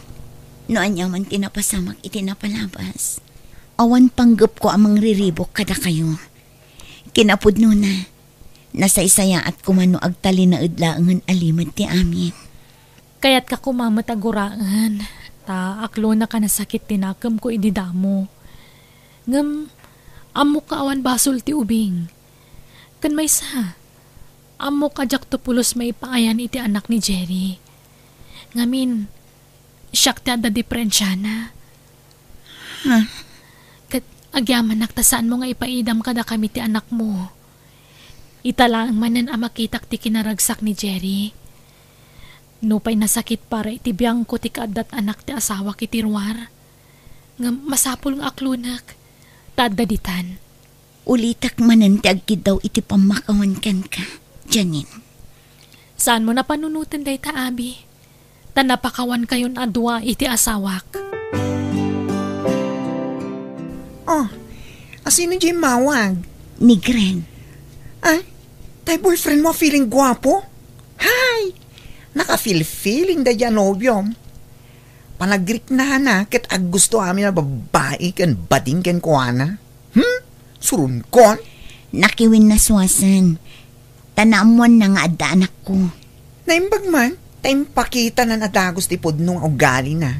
No aniaman ti napasamak iti napalabas. Awan panggepko a mangriribuk kadakayo. Kinapudnona, nasaysayaat koma no agtalinaed laengen a limed ti amin. Kayatka koma met a guraen, ta aklonek a nasakit ti nakemko idi damo. Ngem, ammok nga awan basol ti ubing. Ken maysa, ammok a diakto pulos maipaayan iti anak ni Jerry. Ngamin, siak ti adda diperensiana. Huh? Ket agyamanak ta saanmo nga ipaidam kadakami ti anakmo. Ita laeng manen a makitak ti kinaragsak ni Jerry. Nupay nasakit para iti biangko ti kaaddat anak ti asawak iti ruar, ngem masapul nga aklonek, ta adda ditan. Ulitek manen ti agkiddaw iti pammakawan kenka, Janine. Saanmo napanunoten dayta, abi? Ta napakawankayon a dua iti asawak. Oh, asino diay immawag? Ni Gren. Ay, tay boyfriend mo a feeling guapo? Hay! Naka-feel-feeling daydi a nobiom. Panagriknana ket aggusto amin a babbai ken bading kenkuana. Hmm? Suronkon? Nakiwinna suasen. Ta naammoanna nga adda anakko. Naimbag man, ta impakitanan a dagus ti pudno nga ugalina.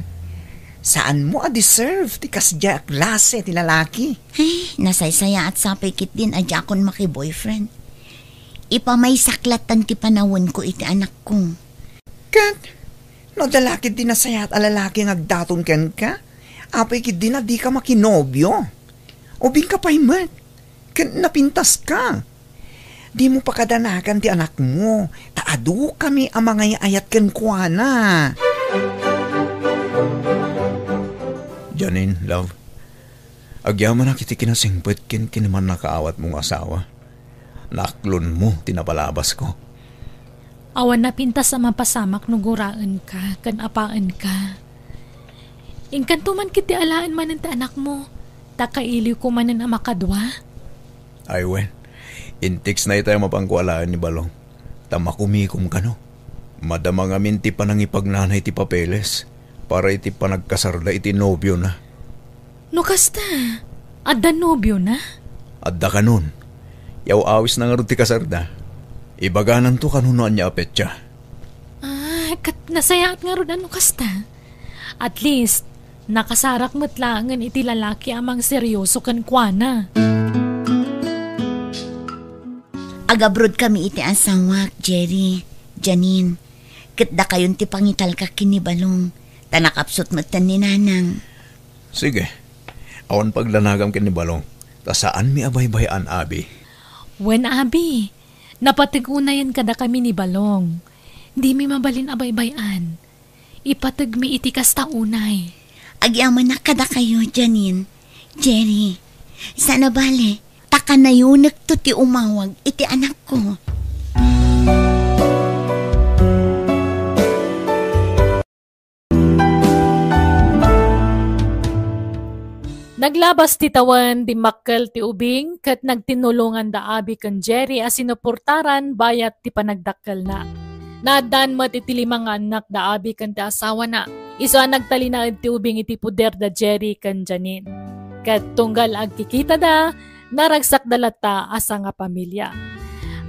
Saanmo a deserve ti kasdiay a klase ti lalaki. Ay, nasaysayaat sapay ketdin a diakon maki-boyfriend. Ipamaysak lattan ti panawenko iti anakko. Ket, no adda la ketdi nasayaat a lalaki nga agdaton kenka, apay ketdin a dika makinobio? Ubingka pay met, ket napintaska. Dimo pakadanagan ti anakmo, ta adukami a mangay-ayat kenkuana. Janine, love, agyamanak iti kinasingpet ken kinamannakaawatmo nga asawa. Naaklonmo ti napalabasko. Awan napintas a mapasamak no guraenka ken apaenka. Inkanto man ketdi alaen manen ti anakmo, ta kailiwko manen a makadua. Ay wen, intextna itay a mapanko alaen ni Balong, ta makumikom kano. Madama ngamin ti panangipagnana iti papeles para iti panagkasarda iti nobiona. No kasta, adda nobiona? Adda kanon. Yaw-awisna ngarud ti kasarda. Ibagananto kano no ania a petsa. Ah, ket nasayaat ngarud a no kasta. At least, Nakasarak met laengen iti lalaki a mangseryoso kenkuana. Agabrodkami iti asawak, Jerry, Janine. Ket dakayon ti pangitalka ken ni Balong, ta nakapsut metten ni Nanang. Sige. Awan pagdanagam ken ni Balong, ta saanmi a baybay-an, abi. Wen, abi. Napateg unayen kadakami ni Balong. Dimi mabalin a baybay-an. Ipategmi iti kasta unay. Agyamanak kadakayo, Janine, Jerry. Saan a bale, ta kanayonekto ti umawag iti anakko. Naglabas ti tawen, dimmakkel ti ubing, ket nagtinulongan da abi ken Jerry a sinuportaran bayat ti panagdakkelna. Naaddaan met iti lima nga annak da abi ken ti asawana. Isu a nagtalinaed ti ubing iti poder da Jerry ken Janine. Ket tunggal agkikitada, naragsakda latta a sangapamilia.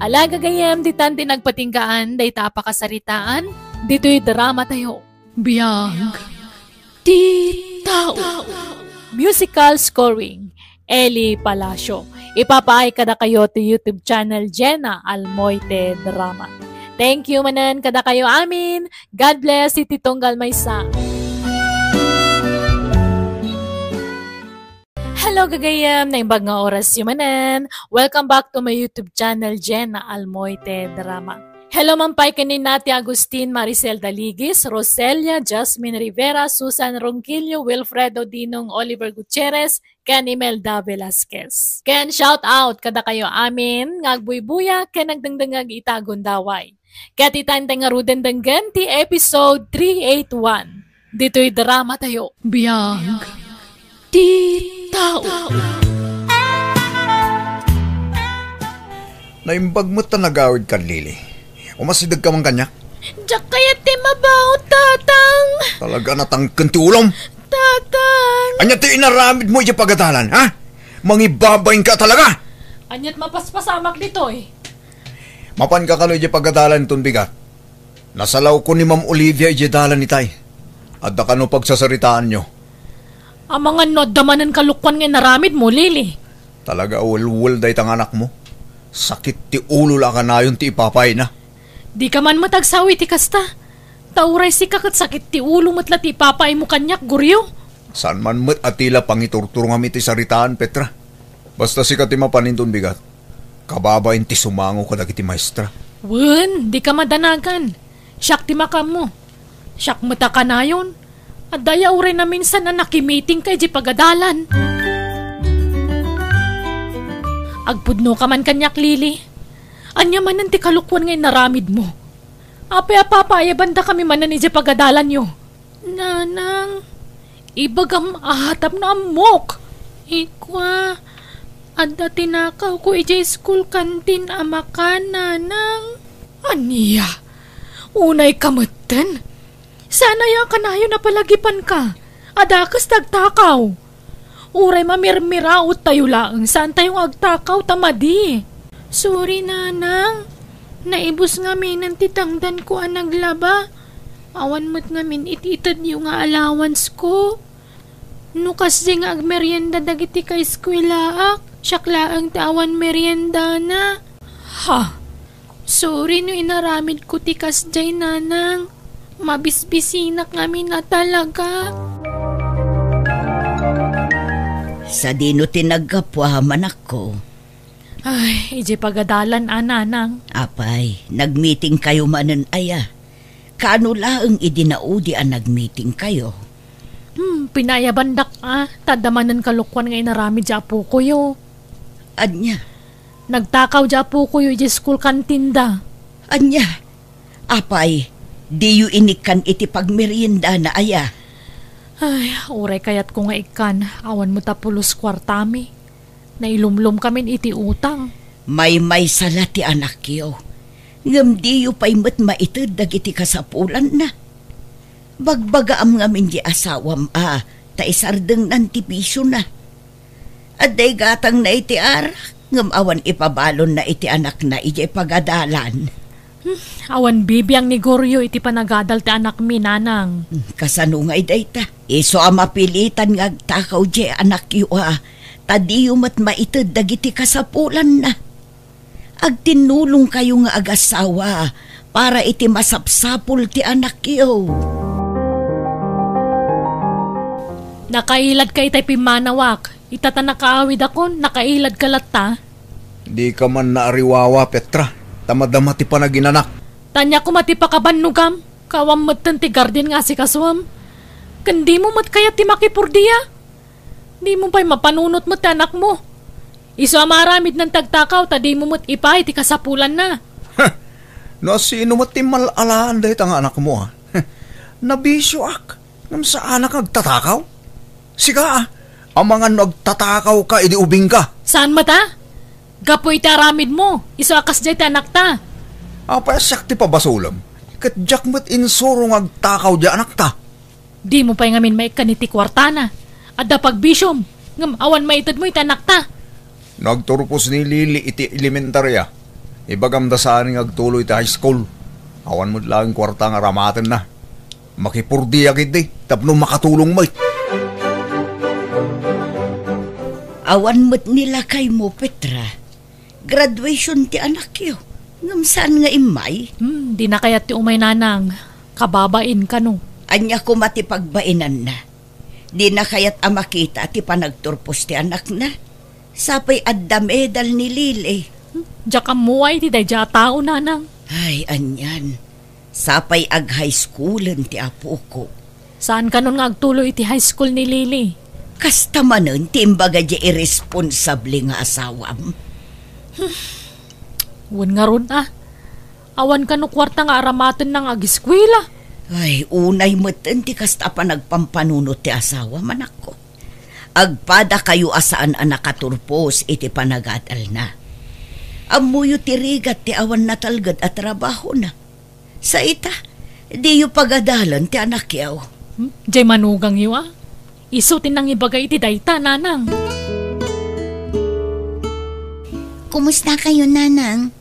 Ala, gagayyem, ditan ti nagpatinggaan dayta a pakasaritaan ditoy drama tayo. Biag ti tao. Musical scoring, Eli Palacio. Ipapaay kadakayo ti YouTube channel Jenna Almoite Drama. Thank you manen kadakayo amin. God bless iti tunggal maysa. Hello, gagayyem. Naimbag nga orasyo manen. Welcome back to my YouTube channel, Jenna Almoite Drama. Hello man pay ken ni Nati Agustin, Maricel Daligis, Roselia, Jasmine Rivera, Susan Ronquillo, Wilfredo Dinong, Oliver Gutierrez, ken Imelda Velasquez. Ken shout out kadakayo amin nga agbuybuya ken agdengdengngeg ita a gundaway. Ket ita intay ngaruden denggen ti episode three eight one. Ditoy drama tayo. Biag ti tao. Naimbag met ta nagawidkan, Lily. Umasideg ka man kaniak? Diak kayat ti mabaw, Tatang. Talaga, natangken ti ulom. Tatang. Ania ti inaramid mo idiay pagadalan, ha? Mangibabain ka talaga. Aniat mapaspasamak ditoy? Mapan ka kano idiay pagadalan ton bigat? Nasalawko ni Ma'am Olivia idiay dalan itay. Adda kano pagsasaritaanyo? Amangan no adda manen kalokuan nga inaramid mo, Lily. Talaga a welwel dayta nga anak mo. Sakit ti ulo la a kanayon ti ipapayna. Di ka man met agsao iti kasta. Ta uray sika ket sakit ti ulo met la ti ipapay mo kaniak, Goryo. Saan man met a ti la pangiturturongam iti saritaan, Petra. Basta sika ti mapan inton bigat. Kababain ti sumango kadagiti maestra. Wen, di ka madanagan. Siak ti makaammo. Siak met a kanayon. Adda aya uray naminsan a nakimiting ka idiay pagadalan. Agpudno ka man kaniak, Lily. Ania manen ti kalokuan nga inaramid mo? Apay a papaayabandakami manen idiay pagadalanyo? Nanang, ibagam a tapno ammok. Ikua, adda tinakawko idiay school canteen a makan, Nanang. Ania? Unay ka metten? Saan aya a kanayon a palagipanka? Adda kas ti agtakaw. Uray mamirmiraot tayo laeng, saan tayo nga agtakaw ta madi. Sorry, Nanang. Naibus ngaminen ti tangdanko a naglaba. Awan met ngamin iti itedyo nga allowance ko. No kasdi nga agmerienda dagiti kaeskuelaak, siak laeng ti awan meriendana. Ha? Sorry no inaramidko ti kasdiay, Nanang. Mabisbisinak ngamin a talaga. Sadino ti naggapuam, anakko? Ay, idiay pagadalan a, Nanang. Apay, nagmiting kayo manen aya? Kaano laeng idi naudi a nagmiting kayo? Hmm, pinaayabandak a, ta adda manen kalokuan nga inaramid ti apokoyo. Ania? Nagtakaw ti apokoyo idiay school canteen da. Ania? Apay, diyo inikkan iti pagmeriendana aya? Ay, uray kayatko nga ikkan, awan met a pulos kuartami. Nailumlomkamin iti utang. Maymaysa la ti anakyo. Ngem diyo pay met maited dagiti kasapulanna. Bagbagaam ngamin ti asawam a ta isardengnan ti bisiona. Adda igatangna iti arak, ngem awan ipabalonna iti anakna idiay pagadalan. Awan bibiang ni Goryo iti panagadal ti anakmi, nanang. Kasano ngay dayta? Isu a mapilitan nga agtakaw diay anakyo a, ta diyo met maited dagiti kasapulanna. Agtinnulongkayo nga agasawa para iti masapsapul ti anakyo. Nakailadka itay pimmanawak, ita ta nakaawidakon, nakailadka latta? Dika man naariwawa, Petra, ta madama ti panaginanak. Ania koma ti pakabannogam, kawan metten ti garden nga asikasuem. Ken dimo met kayat ti makipurdia? Dimo pay mapanunot met ti anakmo. Isu a maaramidnan ti agtakaw ta dimo met ipaay ti kasapulanna. No asino met ti mal-alaan dayta nga anakmo, a? Nabisioak, ngem saanak nga agtatakaw. Sika, a, amangan no agtatakawka idi ubingka. Saan met, a? Gapu iti aramidmo, isu a kasdiay ti anakta. Apay a siak ti pabasolem? Ket diak met insuro nga agtakaw diay anakta. Dimo pay ngamin maikkan iti kuartana. Adda pagbisiom, ngem awan maitedmo iti anakta. No agturpos ni Lily iti elementaria, ibagam ta saan nga agtuloy iti high school. Awan met laeng kuarta nga aramatenna. Makipurdiak idi tapno makatulong met. Awan met ni lakaymo, Petra. Graduation ti anakyo, ngem saan nga immay? Hmm, dina kayat ti umay, nanang. Kababain kano. Ania koma ti pagbainanna? Dina kayat a makita ti panagturpos ti anakna? Sapay adda medal ni Lily. Hmm, diak ammo iti daydiay a tao, nanang. Ay, anian. Sapay ag-high schoolen ti apoko. Saan kanon nga agtuloy iti high school ni Lily? Kasta manen ti imbaga diay irresponsable nga asawam? Wen ngarud, a. Awan kano kuarta nga aramatenna nga ageskuela. Ay, unay metten ti kasta a panagpampanunot ti asawam, anakko. Agpadakayo a saan a nakaturpos iti panagadalna. Ammoyo ti rigat ti awan natalged a trabahona. Sa ita, diyo pagadalen ti anakyo. Hmm? Diay manugangyo, a? Isu ti nangibaga iti dayta, nanang. Kumusta kayo, nanang?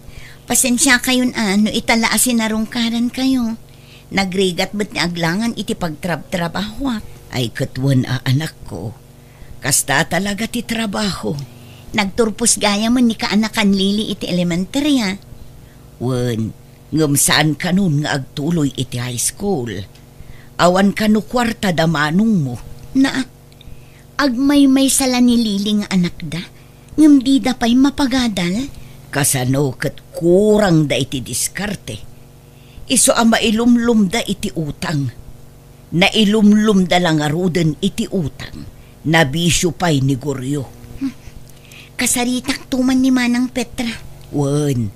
Pasensia kayon a no ita la a sinarungkaran kayo. Nagrigat met ni aglangan iti pagtrabtrabahoak. Ay, ket wen a, anakko. Kasta talaga ti trabaho. Nagturpos gayamen ni kaanakan Lily iti elementarya. Wen, ngem saan kanon nga agtuloy iti high school. Awan kano kuarta da manongmo. Naa, agmaymaysa la ni Lily nga anakda, ngem dida pay mapagadal. Kasano ket kurangda iti diskarte? Isu a mailumlomda iti utang. Nailumlomda la ngaruden iti utang. Nabisio pay ni Goryo. Hmm. Kasaritak to man ni Manang Petra. Wen,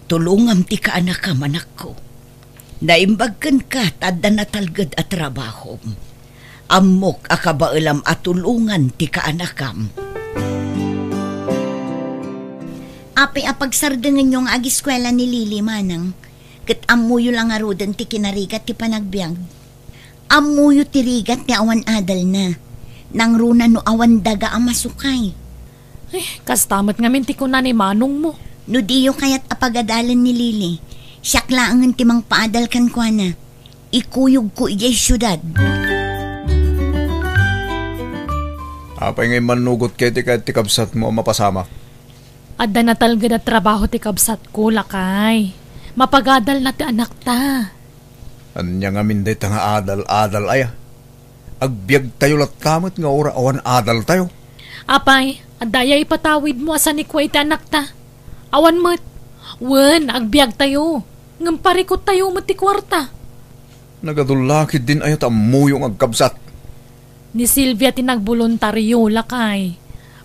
tulongam ti kaanakam, anakko. Naimbag kenka ta adda natalged a trabahom. Ammok a kabaelam a tulongan ti kaanakam. Apay a pagsardengenyo nga agiskuela ni Lily, manang, ket ammoyo la ngaruden ti kinarigat ti panagbiag. Ammoyo ti rigat ti awan adalna. Nangruna no awan daga a masukay. Eh, kasta met ngamin ti kuna ni manongmo. No diyo kayat a pagadalen ni Lily, siak laengen ti mangpaadal kenkuana. Ikuyogko idiay siudad. Apay nga immannugot ket ti kayat ti kabsatmo a mapasamak? Adda natalged a trabaho ti kabsatko, lakay. Mapagadalna ti anakta. Ania ngamin dayta nga adal-adal aya? Agbiagtayo latta met nga uray awan adaltayo. Apay, adda aya ipatawidmo a sanikua iti anakta? Awan met. Wen, agbiagtayo. Ngem parikuttayo met ti kuarta. Nagadulla ketdin aya ta ammoyo nga agkabsat. Ni Silvia ti nagboluntario, lakay.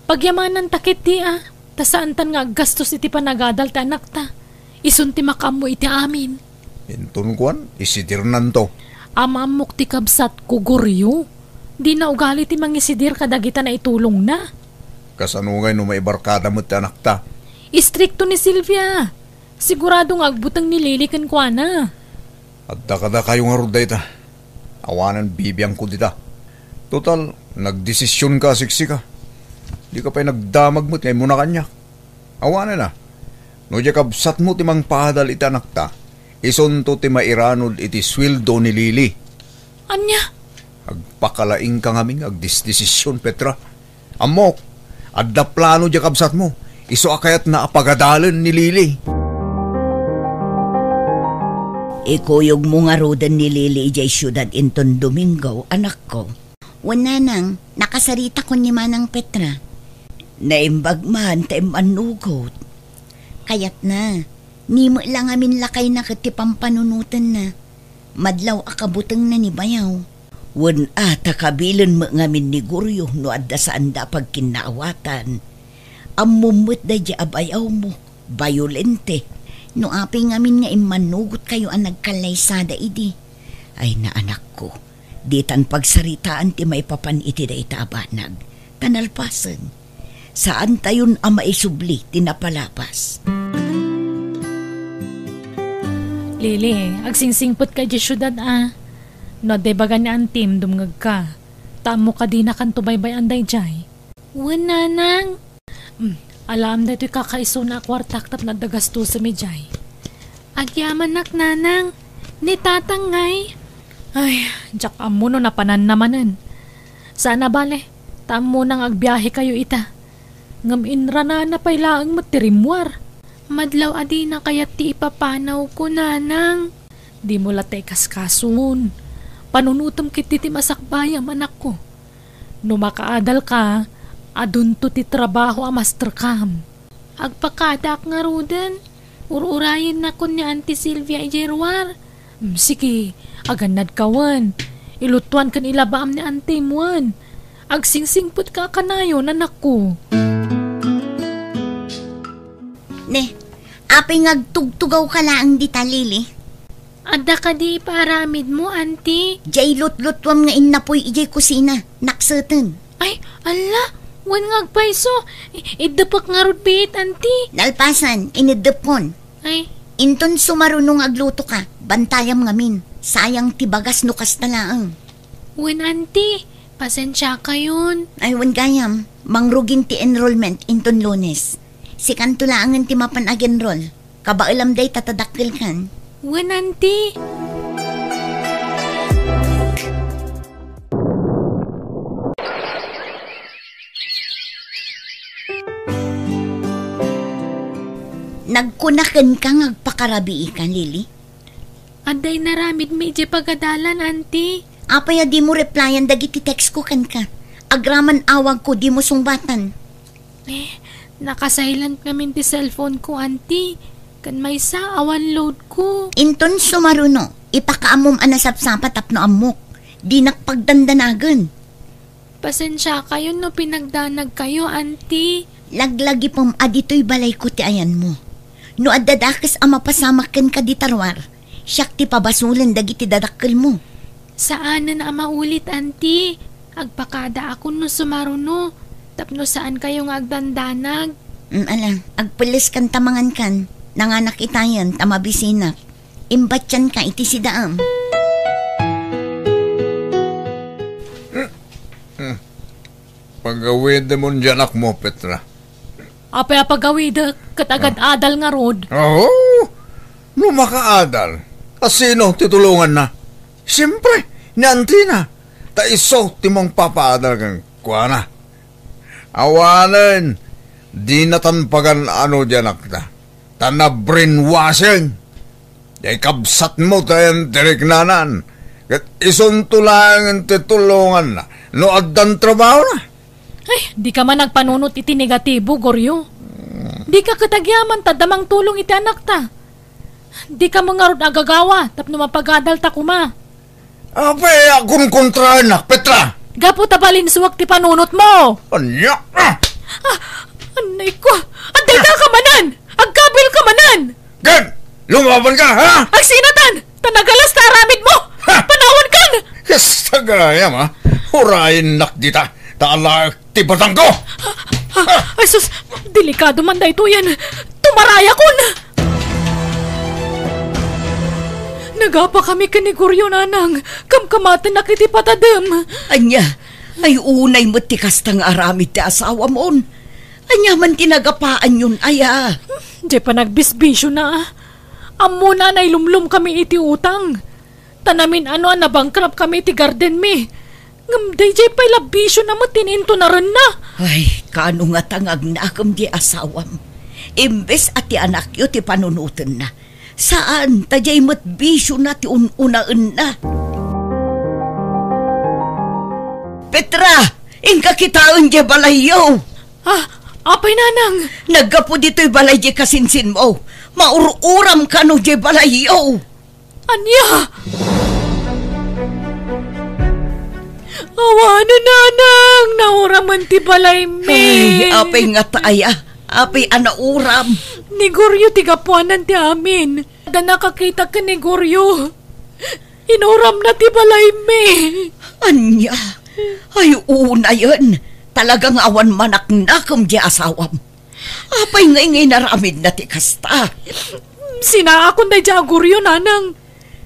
Pagyamananta ketdi a, ta saantan nga aggastos iti panagadal ti anakta. Isun ti makaammo iti amin. Inton kuan, isidirnanto. Am-ammok ti kabsatko, Goryo. Dina ugali ti mangisidir kadagita naitulongna. Kasano ngay no maibarkada met ti anakta? Istrikto ni Silvia. Sigurado nga agbuteng ni Lily kenkuana. Adda kadakayo ngarud dayta. Awanen bibiangko dita. Total, nagdesisionka a siksika. Dika pay nagdamag met nga immuna kaniak. Awanen a, no diay kabsatmo ti mangpaadal iti anakta, Isunto ti mairanod iti sueldo ni Lily. Ania? Agpakalaingka ngamin nga agdesdesision, Petra. Ammok, adda plano diay kabsatmo. Isu a kayatna a pagadalen ni Lily. Ikuyogmo ngaruden ni Lily idiay siudad inton Domingo, anakko. Wen, nanang, nakasaritakon ni Manang Petra. Naimbag man ta immannugot. Kayatna, ni met la ngamin lakayna ket ti pampanunotenna. Madlaw a kabutengna ni bayaw. Wen a ta kabilen met ngamin ni Goryo no adda saanda a pagkinnaawatan. Ammom met daydi a bayawmo, bayolente. No apay ngamin nga immannugotkayo a nagkallaysada idi. Ay, naanakko, ditan pagsaritaan ti maipapan iti dayta a banag. Ta nalpasen, saantayon a maisubli ti napalabas. Lily, agsingsingpet ka idiay siudad a. No adda ibaga ni antim, dumngegka. Ta ammok a dinakanto baybay-an daydiay. Wen, nanang. Hmm, alaem daytoy kakaisuna a kuartak tapno adda gastosem idiay. Agyamanak, nanang. Ni tatang ngay? Ay, diak ammo no napananna manen. Saan a bale, ta ammona nga agbiahekayo ita. Ngem inranana pay laeng met ti rimmuar. Madlaw a dina kayat ti ipapanawko, nanang. Dimo latta ikaskason. Panunotem ketdi ti masakbayam, anakko. No makaadalka, adunto ti trabaho a masterkam. Agpakadaak ngaruden. Ur-urayennakon ni Auntie Sylvia idiay ruar. Mm, sige, agannadka wen. Iluttuan ken ilabaam ni antim wen. Agsingsingpetka a kanayon, anakko. Ne, apay nga agtugtugawka laeng dita, Lily? Adda kadi ipaaramidmo, Auntie? Diay lutluttuam nga innapoy idiay kusina, nakseten. Ay, alla, wen nga agpayso. I-, iddepek ngarud biit, Auntie. Nalpasan, ineddepkon. Ay. Inton sumaruno nga aglutoka, bantayam ngamin. Sayang ti bagas no kasta laeng. Wen, Auntie, pasensiakayon. Ay, wen gayam, mangrugin ti enrollment inton Lunes. Sikanto laengen ti mapan ag-enroll. Kabaelam dayta ta dakkelkan. Wen, Auntie. Nagkuna kenka nga agpakarabiikan, Lily? Adda inaramidmi idiay pagadalan, Auntie. Apay a dimo replyan dagiti text ko kenka? Agraman awagko, dimo sungbatan. Eh, naka-silent ngamin ti cellphone ko, Auntie. Ken maysa, awan load ko. Inton sumaruno, ipakaammom a nasapsapa tapno ammok. Dinak pagdandanagen. Pasensiakayon no pinagdanagkayo, Auntie. Laglagipem a ditoy balayko ti ayanmo. No adda dakes a mapasamak kenka dita ruar, siak ti pabasolen dagiti dadakkelmo. Saanen a maulit, Auntie. Agpakadaakon no sumaruno, tapno saankayo nga agdandanag. Mm, ala, agpelleskan ta mangankan. Nanganak itayen ta mabisinak. Imbatianka iti sidaam. Pagawidemon diay anakmo, Petra. Apay a pagawidek, ket agad-adal ngarud. Oo, no makaadal, a sino ti tulonganna? Siempre, ni antina, ta isu ti mangpapaadal kenkuana. Awanen, dinatan pagan-ano diay anakta. Ta na-brainwashing. Diay kabsatmo ti ayan ti riknanan. Ket isunto laeng ti tulonganna no addan trabahona. Ay, dika man agpanunot iti negatibo, Goryo. Dika ket agyaman ta adda mangtulong iti anakta. Dika man ngarud agagawa tapno mapagadalta koma. Apay a kunkontraennak, Petra? Gapu ta balinsuak ti panunotmo. Ania? Ah! Ah, anay ko! Adda ka manen! Agkabil ka manen! Ken, lumaban ka, ha? Agsinatan! Ta nagalas ta aramidmo! Ha! Panawankan! Kasta gayam, ha? Urayennak dita, ta alaek ti batangko! Ah, ay sus, delikado man daytoyen. Tumarayakon! Nagapakami ken ni Goryo, nanang. Kamkamatennak iti patadem. Ania? Ay, unay met ti kasta nga aramid ti asawamon. Ania man ti nagapaanyon, aya? Diay panagbisbisiona, a. Ammona a nailumlomkami iti utang. Ta namin-ano a nabankrupt kami iti gardenmi. Ngem daydiay pay la bisiona met ti intunarenna. Ay, kaano ngata nga agnakem diay asawam? Imbes a ti anakyo ti panunotenna, saan, ta diay met bisiona ti un-unaenna. Petra, inka kitaen diay balayyo. Ah, apay, nanang? Naggapu ditoy balay diay kasinsinmo. Maur-uram kano diay balayyo. Ania? Awanen, nanang, nauramen ti balaymi. Ay, apay ngata aya? Apay a nauram? Ni Goryo ti gapuanan ti amin. Adda nakakitak ken ni Goryo. Inuramna ti balaymi. Ania? Ay, unayen. Talaga nga awan manaknakem diay asawam. Apay ngay nga inaramidna ti kasta? Sinaakon daydiay a Goryo, nanang.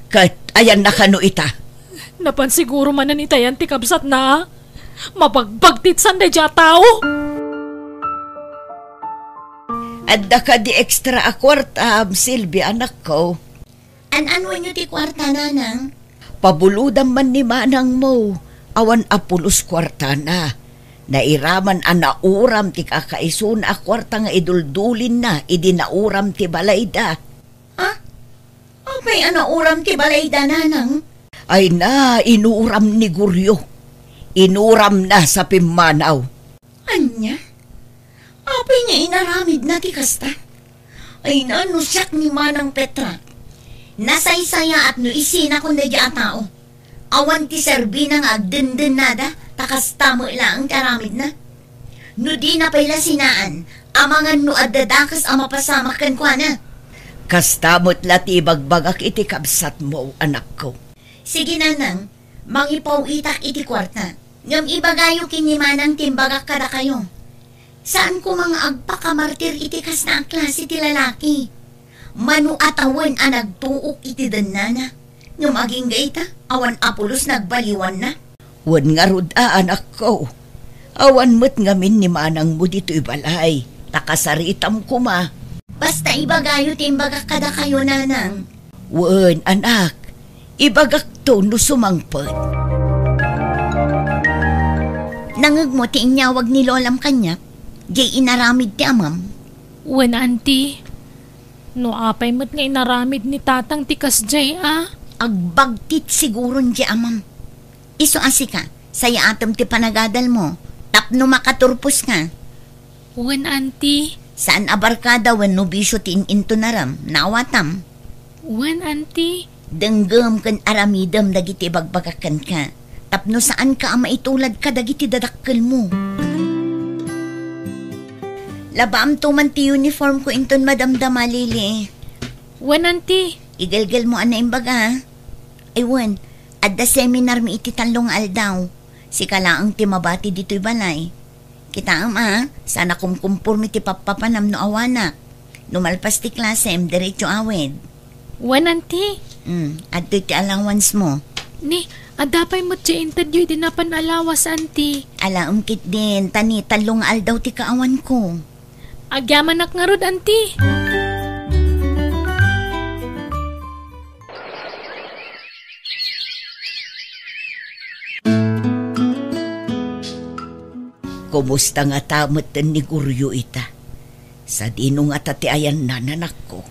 Ket ayanna kano ita? Napan siguro manen itayan ti kabsatna. Mabagbagtitsan daydiay a tao. Adda kadi extra a kuartam, Silvia, anakko? An-anuenyo ti kuarta, nanang? Pabulodam man ni manangmo, awan a pulos kuartana. Nairaman a nauram ti kakaisuna a kuarta nga iduldulinna idi nauram ti balayda. Ha? Apay a nauram ti balayda, nanang? Ay na, inuram ni Goryo. Inuramna sa pimmanaw. Ania? Apay nga inaramidna ti kasta? Ay na, no siak ni Manang Petra, nasaysayaat no isinakon daydiay a tao. Awan ti serbina nga agdendennada, ta kasta met laeng ti aramidna. No dina pay la sinaan, amangan no adda dakes a mapasamak kenkuana. Kasta met la ti ibagbagak iti kabsatmo, anakko. Sige, nanang, mangipaw-itak iti kuarta. Ngem ibagayo ken ni manang ti imbagak kadakayo. Saan koma nga agpakamartir iti kasta a klase ti lalaki. Mano a tawen a nagtuok iti dennana, ngem agingga ita, awan a pulos nagbaliwanna. Wen ngarud a, anakko, awan met ngamin ni manangmo ditoy balay, ta kasaritam koma. Basta ibagayo ti imbagak kadakayo, nanang. Wen, anak, ibagakto no sumangpet. Nangngegmo ti inyawag ni lolam kaniak, diay inaramid ti amam? Wen, anti. No apay met nga inaramid ni tatang ti kasdiay a? Agbagtit siguron diay amam. Isu a sika, sayaatem ti panagadalmo, tapno makaturposka. Wen, anti. Saan a barkada wenno bisio ti in-intunaram, naawatam. Wen, anti. Denggem ken aramidem dagiti ibagbagak kenka, tapno saanka a maitulad kadagiti dadakkelmo. Labaamto man ti uniformko inton madamdama, Lily. Wen, anti. Igelgelmo a naimbaga. Ay wen, adda seminarmi iti tallo nga aldaw. Sika laeng ti mabati ditoy balay. Kitaem a, saan a kumkumpormi ti pappapanam no awanak. No malpas ti klasem, diretso awid. Wen, anti. Hmm, adtoy ti allowance mo. Ni, adda pay met ti intedyo idi napan alawas, anti. Alaem ketdin, ta ni tallo nga aldaw ti kaawanko. Agyamanak ngarud, anti. Kumusta ngata metten ni Goryo ita? Sadino ngata ti ayanna, anakko?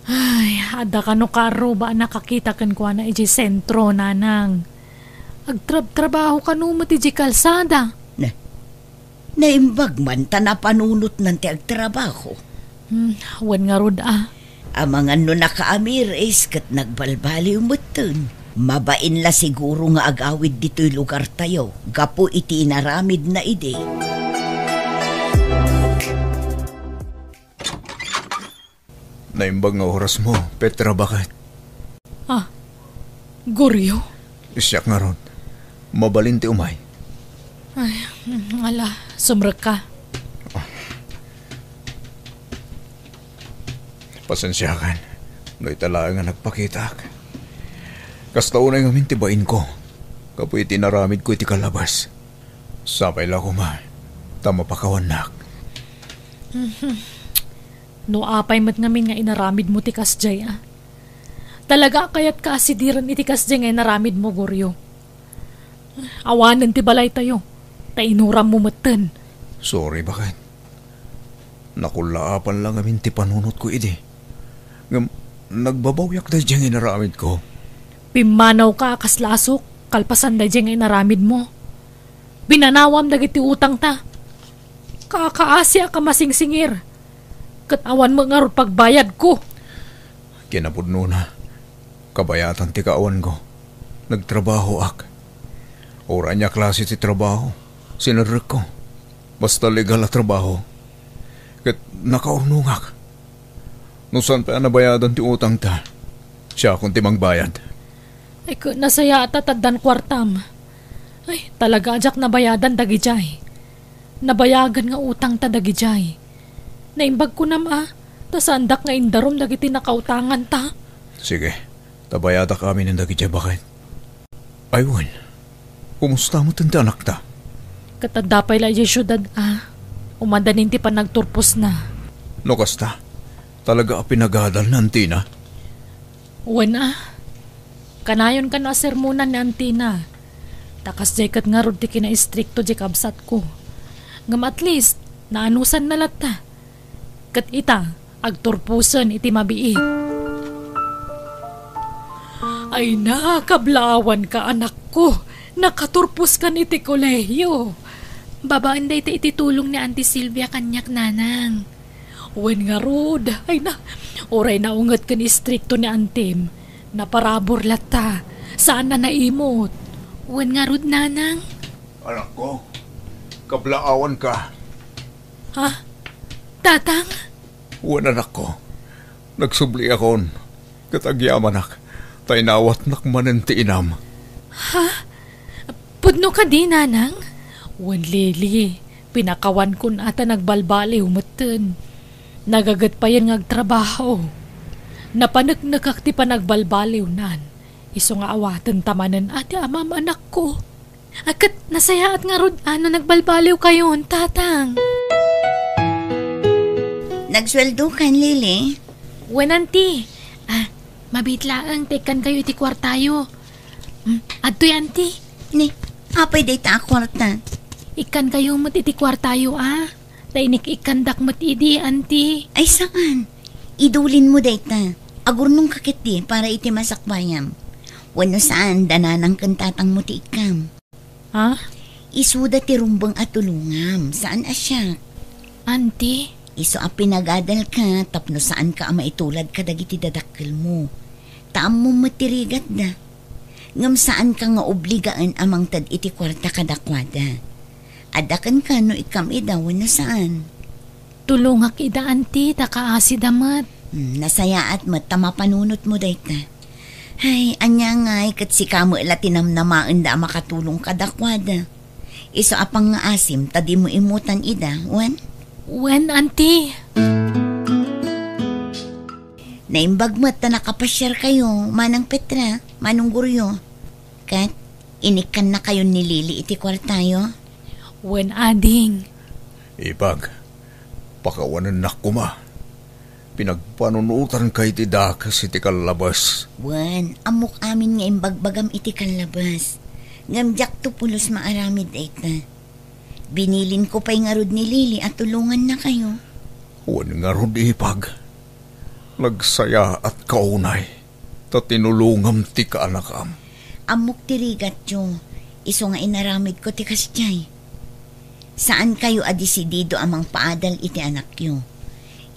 Ay, adda kano kaarruba a nakakita kenkuana idiay sentro, nanang. Agtrabtrabaho kano met idiay kalsada. Na, naimbag man ta napanunotnan ti agtrabaho. Hmm, wen ngarud a. Amangan no nakaamiris ket nagbalbaliw metten. Mabain la siguro nga agawid ditoy lugartayo gapu iti inaramidna idi. Naimbag nga orasmo, Petra, baket? Ah, Goryo? Siak ngarud. Mabalin ti umay. Ay, mm, ala, sumrekka. Pasensiakan no ita laeng a nagpakitak. Kasta unay ngamin ti bainko, gapu iti inaramidko iti kalabas. Sapay la koma ta mapakawannak. Mhm. No apay met ngamin nga inaramidmo ti kasdiay, a? Talaga a kayatka a sidiren iti kasdiay nga inaramidmo, Goryo. Awanen ti balaytayo, ta inurammo metten. Sorry, baket. Nakullaapan la ngamin ti panunotko idi. Ngem nagbabawiak daydiay nga inaramidko. Pimmanawka a kas lasok kalpasan daydiay nga inaramidmo. Binanawam dagiti utangta. Kakaasiak a masingsingir. Ket awan met ngarud pagbayadko. Kinapudnona, kabayatan ti kaawanko. Nagtrabahoak. Uray ania klase ti trabaho, sinerrekko. Basta legal a trabaho. Ket nakaurnongak. No saan pay a nabayadan ti utangta, siakon ti mangbayad. Ay, ket nasayaat ta addan kuartam. Ay, talaga a diak nabayadan dagidiay. Nabayagen nga utangta dagidiay. Naimbag kunam a, ta saandak nga indarum dagiti nakautanganta. Sige, ta bayadak aminen dagidiay, baket. Ay, wen, kumusta met ti anakta? Ket adda pay la idiay siudad a, umadanin ti panagturposna. No kasta, talaga a pinagadal ni antina? Wen a, kanayon kano a sermonan ni antina. Ta kasdiay ket ngarud ti kinaistrikto diay kabsatko. Ngem at least, naanusanna latta. Ket ita, agturposen iti mabiit. Ay na, kablaawanka, anakko. Nakaturposkan iti kolehiyo. Babaen dayta iti tulong ni Auntie Silvia kaniak, nanang. Wen ngarud, ay na, uray naunget ken istrikto ni antim, naparabur latta, saan a naimot. Wen ngarud, nanang. Anakko, kablaawanka. Ha? Tatang? Wen, anakko. Nagsubliakon, ket agyamanak, ta inawatnak manen ti inam. Ha? Pudno kadi, nanang? Wen, Lily, pinakawankon a ta nagbalbaliw metten. Nagaget payen nga agtrabaho. Napaneknekak ti panagbalbaliwnan. Isu nga awatenta manen a ti amam, anakko. A, ket nasayaat ngarud a no nagbalbaliwkayon, tatang. Nagsueldokan, Lily? Wen, anti. A, mabiit laeng ta ikkankayo iti kuartayo. Mm, adtoy, anti. Ni, apay dayta a kuarta? Ikkankayo met iti kuartayo, a. Ta inik-ikkandak met idi, anti. Ay, saan. Idulinmo dayta. Agurnongka ketdi para iti masakbayam. Wenno saan, da nanang ken tatangmo ti ikkam. Ha? Isuda ti rumbeng a tulongam, saan a siak. Anti? Isu a pinagadalka tapno saanka a maitulad kadagiti dadakkelmo. Ta ammom met ti rigatda. Ngem saanka nga obligaen a mangted iti kuarta kadakuada. Adda kenka no ikkam ida wenno saan. Tulongak ida, anti, ta kaasida met. Hmm, nasayaat met ta mapanunotmo dayta. Hay, ania ngay ket sika met la ti namnamaenda a makatulong kadakuada. Isu a pangngaasim ta dimo immutan ida, wen? Wen, anti. Naimbag met ta nakapasiarkayo, Manang Petra, Manong Goryo. Ket inikkannakayon ni Lily iti kuartayo? Wen, ading. Ipag, pakawanennak koma. Pinagpanunotanka iti dakes iti kallabes. Wen, ammok amin nga imbagbagam iti kallabes. Ngem diakto pulos maaramid dayta. Binilinko pay ngarud ni Lily a tulongannakayo. Wen ngarud, ipag. Nagsayaatka unay ta tinulongam ti kaanakam. Ammok ti rigatyo, isu nga inaramidko ti kasdiay. Saankayo a desidido a mangpaadal iti anakyo.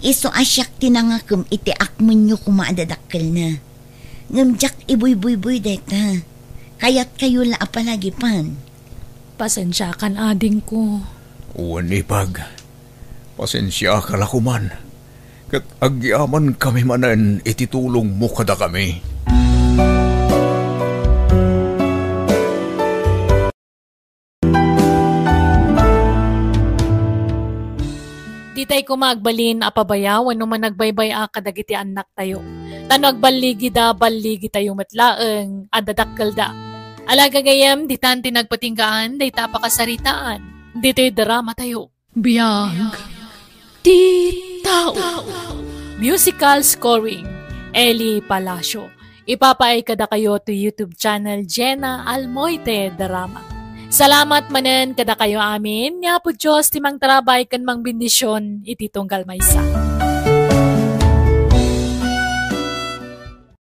Isu a siak ti nangakem iti akmenyo koma a dadakkelna. Ngem diak ibuybuybuy dayta. Kayatkayo la a palagipan. Pasensiakan, adingko. Wen, ipag. Pasensiaka la koman. Ket agyamankami manen iti tulongmo kadakami. Ditay koma agbalin a pabaya wenno managbaybay-a kadagiti annaktayo. Ta no agballigida, balligitayo met laeng a dadakkelda. Ala, gagayyem, ditan ti nagpatinggaan dayta a pakasaritaan ditoy dramatayo. Biag ti tao. Musical scoring, Eli Palacio. Ipapaay kadakayo to YouTube channel Jenna Almoite Drama. Salamat manen kadakayo amin, ni Apo Dios ti mangtarabay ken mangbendisyon iti tunggal maysa.